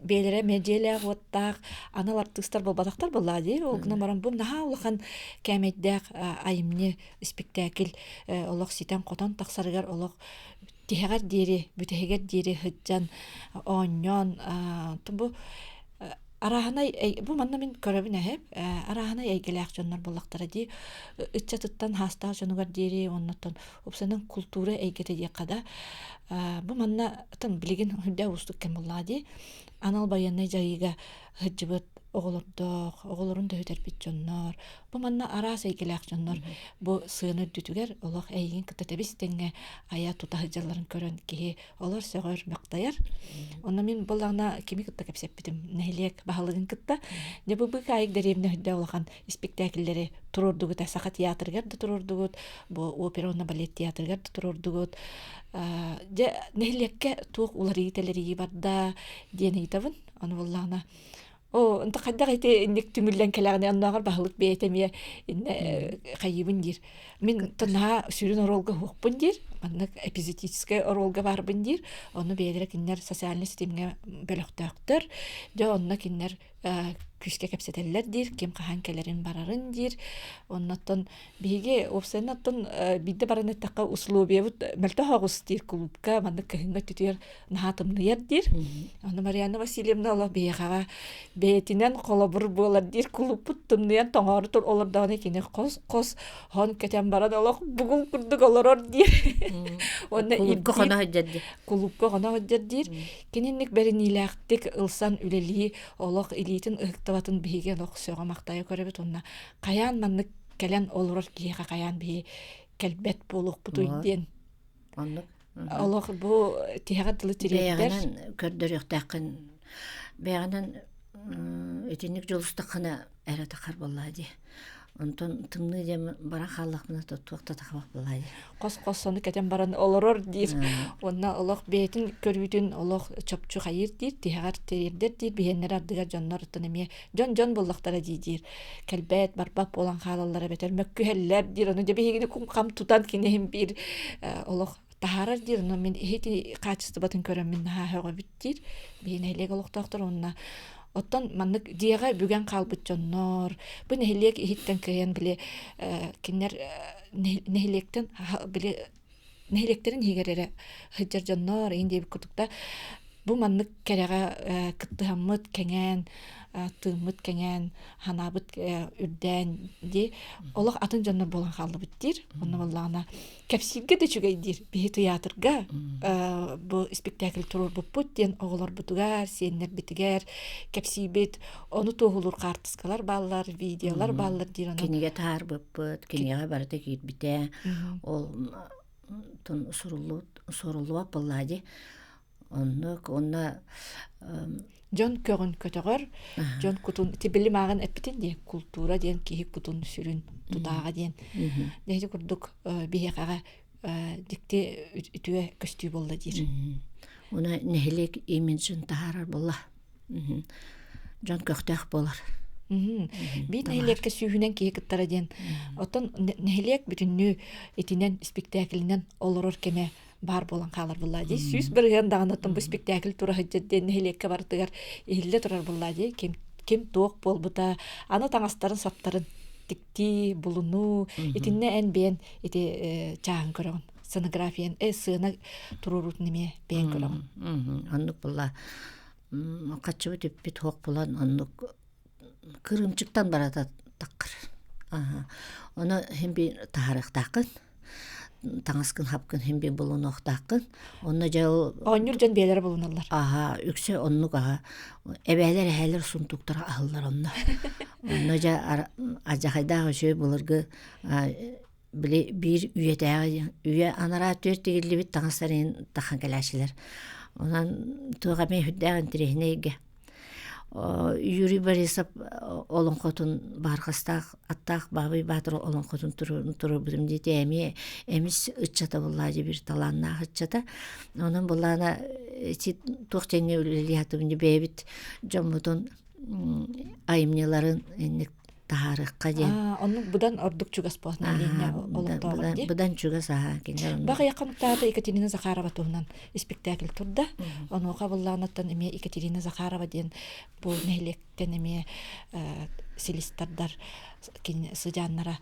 бэйэлэрэ мэдьиэлээх уоттаах анал артыыстар буолбатахтар буоллаҕа дии. Ол гынан баран бу наһаа улахан кээмэйдээх айымньы, испиктээкил олох ситэн-хотон тахсарыгар олох тиһэҕэр диэри, бүтэһигэр диэри сылдьан, оонньоон, бу арааһынай бу манна мин көрөбүн эһэм арааһынай эйгэлээх дьоннор буоллахтара дии ыччатыттан хаастаах дьонугар диэри оннуттан уопсайынан култуура эйгэтэ диэххэ да бу манна билигин үрдээх уустук кэм буоллаҕа дии анал байыаннай дьайыыга сылдьыбыт оҕолордоох оҕолорун да сүтэрбит дьоннор бу манна араас эйгэлээх дьоннор бу сыана үрдүтүгэр олох эйигин кытта тэбис тэҥҥэ айа тута сылдьалларын көрөн киһи олор сөҕөр махтайар. Онно мин буоллаҕына кими кытта кэпсэппитим нэһилиэк баһылыгын кытта. Дьэ бу быыкаайык дэриэбинэ үрдэ улахан испиктээкиллэри туруордугут Саха театрыгар да туруордугут, бу опера уонна балет театрыгар да туруордугут. Дьэ нэһилиэккэ туох уларыйыы-тэлэрийии барда диэн ыйытабын. Ону буоллаҕына Оо, онто хайдах ити инник түмүллэн кэлэҕиний оннооҕор баһылык бэйэтэ эмиэ иннэ хайыыбын диир. Мин наһаа сүрүн оруолга уһуохпун диир, маннык эпизодическай оруолга баарбын диир. Ону бэйэлэрэ кинилэр социальнай ситимҥэ бөлөхтөөхтөр. Дьэ онно кинилэр күүскэ кэпсэтэллэр диир, ким хаһан кэлэрин барарын диир. Оннуттан биһиги уопсайынан оттон биирдэ баран эттэххэ условиябыт мөлтөх оҕус диир кулуупка маннык кыһыҥҥы өттүтүгэр наһаа тымныйар диир. Ону Марианна Васильевна олох биһиэхэҕэ бэйэтинэн холобур буолар диир кулуппут тымныйан тоҥоору тур олордоҕуна кини хос-хос хон кэтэн баран олох бугул курдук олорор диир. Уонна кулуупка хоно сылдьар диир. Кулуупка хоно сылдьар диир. Кининник бэриниилээхтик ылсан үлэлии олох илиитин ыһыктыбатын биһиги олох сөҕө-махтайа көрөбүт уонна хайаан маннык кэлэн олорор киһиэхэ хайаан биһи кэлбэт буолуохпутуй диэн. Оннук. Олох бу тиһэҕэр дылы тириэрдэр. Бэйэҕинэн көрдөрүөхтээххин. Бэйэҕинэн итинник дьулустаххына эрэ тахар буоллаа дии. Онтон тымныы диэн баран хааллахпына туох да тахабах буоллаа дии. Хос-хос сону кэтэн баран олорор диир. Уонна олох бэйэтин көрүүтүн олох чопчу хайыыр диир, тиһэҕэр тириэрдэр диир, биһиэннэр ардыгар дьоннор оттон эмиэ дьон-дьон буоллахтара дии диир. Кэлбэт, барбат буолан хаалаллар эбэтэр мөккүһэллэр диир. Ону дьэ биһигини кум-хам тутан киниһин биир олох таһаарар диир. Ону мин иһити хаачыстыбатын көрөн мин наһаа сөҕөбүт диир. Биһи нэһилиэк олохтоохтор уонна оттон маннык дьиэҕэ бүгэн хаалбыт дьоннор бу нэһилиэк иһиттэн кыайан били кинилэр нэһилиэктэн били нэһилиэктэрин иһигэр эрэ сылдьар дьоннор иһин диэбит курдук да бу маннык кэрэҕэ кыттыһаммыт кэҥээн тыыммыт кэҥээн ханаабыт үрдээн дии олох атын дьоннор буолан хааллыбыт диир онно буоллаҕына кэпсииргэ да үчүгэй диир биһи тыйаатырга бу испиктээкил туруорбуппут диэн оҕолорбутугар сиэннэрбитигэр кэпсиибит ону туоһулуур хаартыскалар бааллар видеолар бааллар диир ону кинигэ таһаарбыппыт кинигэҕэ барыта киирбитэ ол тун суруллубат буоллаа дии оннук уонна дьон көҕүн көтөҕөр дьон кутун тибили мааҕын эппитин диэн култуура диэн киһи кутун сүрүн тутааҕа диэн ити курдук биһиэхэҕэ дьикти үтүө көстүү буолла диир уна нэһилиэк имиджин таһаарар буолла дьон көхтөөх буолар. Биир нэһилиэккэ сүүһүнэн киһи кыттара диэн. Оттон нэһилиэк бүтүннүү итинэн испиктээкилинэн олорор кэмэ баар буолан хаалар буоллаа дии. 100% даҕаны оттон бу спектакль тура сылдьар диэн нэһилиэккэ барытыгар иһиллэ турар буоллаа дии. Ким, ким туох буолбута, аны таҥастарын-саптарын тиктии, булунуу, итиннэ эн бэйэн ити чааһын көрөҕүн. Сценографиян, э, сыана туруоруутун эмиэ бэйэн көрөҕүн. Оннук буолла. Хаччыбыт үппүт суох буолан оннук кырыымчыктан барата таххар. Ону иһин биир таһаарыахтааххын таҥаскын хапкын иһин биир булунуохтааххын. Онно дьэ ол Оонньуур дьон бэйэлэрэ булуналлар. Аһа, үксэ оннук аһа. Эбээлэр эһээлэр сундуктара аһыллар онно. Онно дьэ алдьархайдаах үчүгэй былыргы били биир үйэтээҕи үйэ анараа түөрт тигиллибит таҥастар иһин тахан кэлээччилэр. Онон туох эмиэ сүрдээх интэриэһинэй эйгэ. Юрий Борисов олоҥхотун баархастаах аттаах Баабый Баатыр олоҥхотун туруорбутум диэтэ эмиэ эмис ыччата буоллаа дии биир талааннаах ыччата. Онон буоллаана ити туох тэҥҥэ үлэлии сатыыбын дии бэйэбит дьоммутун айымньыларын инник. таһаарыахха диэн. Оннук быдан ордук чугас буолан нэһилиэнньэ олохтооҕор дии. Быдан чугас аһаа кинилэр Бах якынтаата Екатерина Захарова туһунан испиктээкил турда. Онуоха быллаанаттан эмиэ Екатерина Захарова диэн бу нэһилиэктэн эмиэ силистардар кини сыдьааннара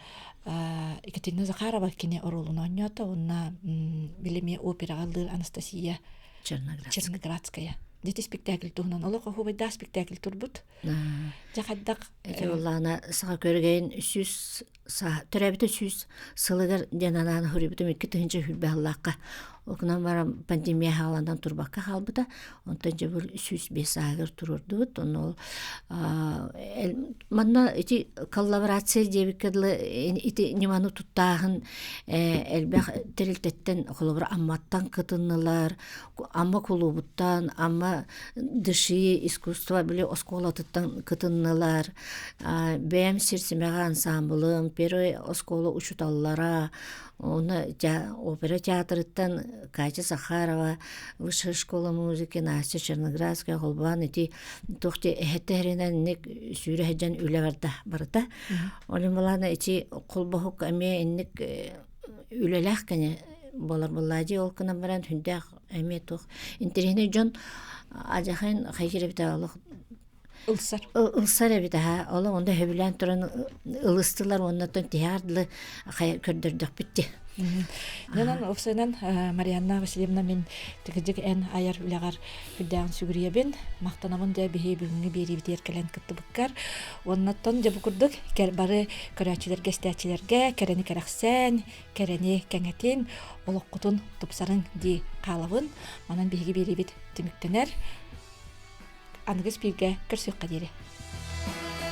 Екатерина Захарова кини оруолун оонньоото уонна били эмиэ операҕа ыллыыр Анастасия Черноградская. Дити спектакль туһунан олох оһуобайдаах спектакль турбут. Дьэ хайдах Ити буоллаҕына саха көрүгэйин 100 төрөөбүтэ 100 сылыгар диэн анаан суруйбутум 2020 сыллаахха. Ол гынан баран пандемия хааланан турбакка хаалбыта. Онтон дьэ бу 105 сааһыгар туруордубут. Онно ол манна ити коллаборация диэбиккэ дылы ити ньыманы туттааһын элбэх тэрилтэттэн холобура Амматтан кытыннылар, Амма кулуубуттан, Амма дыши искусство били оскуолатыттан кытыннылар. Бэйэм сир симэҕэ ансаамбылым, первый оскуола учууталлара, уонна опера театрыттан Катя Захарова, высшая школа музыки Настя Черноградская холбоон ити туох ти эһэтэ инник сүүрэ сылдьан үлэ барда барыта. Олен балаана ити холбоһук эмиэ инник үлэлээх кини буолар буоллаа ол гынан баран хүндээх эмиэ туох интэриэһинэй дьон адьахын хайгыр эбитэ олох ылсар ылсар эбит аха олох онда сөбүлээн туран ылыстылар уоннаттан тиһэҕэр дылы көрдөрдөхпүт ди Нанан уопсайынан Марианна Васильевна мин тикидик эн айар үлэҕэр үрдээҕин сүгүрүйэбин махтанабын дьэ биһи бүгүҥҥү биэриибитигэр кэлэн кыттыбыккар уоннаттан дьэ бу курдук бары көрөөччүлэргэ истээччилэргэ кэрэни кэрэхсээн кэрэни кэҥэтин олоххутун тупсарыҥ дии хаалабын манан биһиги биэриибит түмүктэнэр аныгыс бииргэ көрсүөххэ диэри.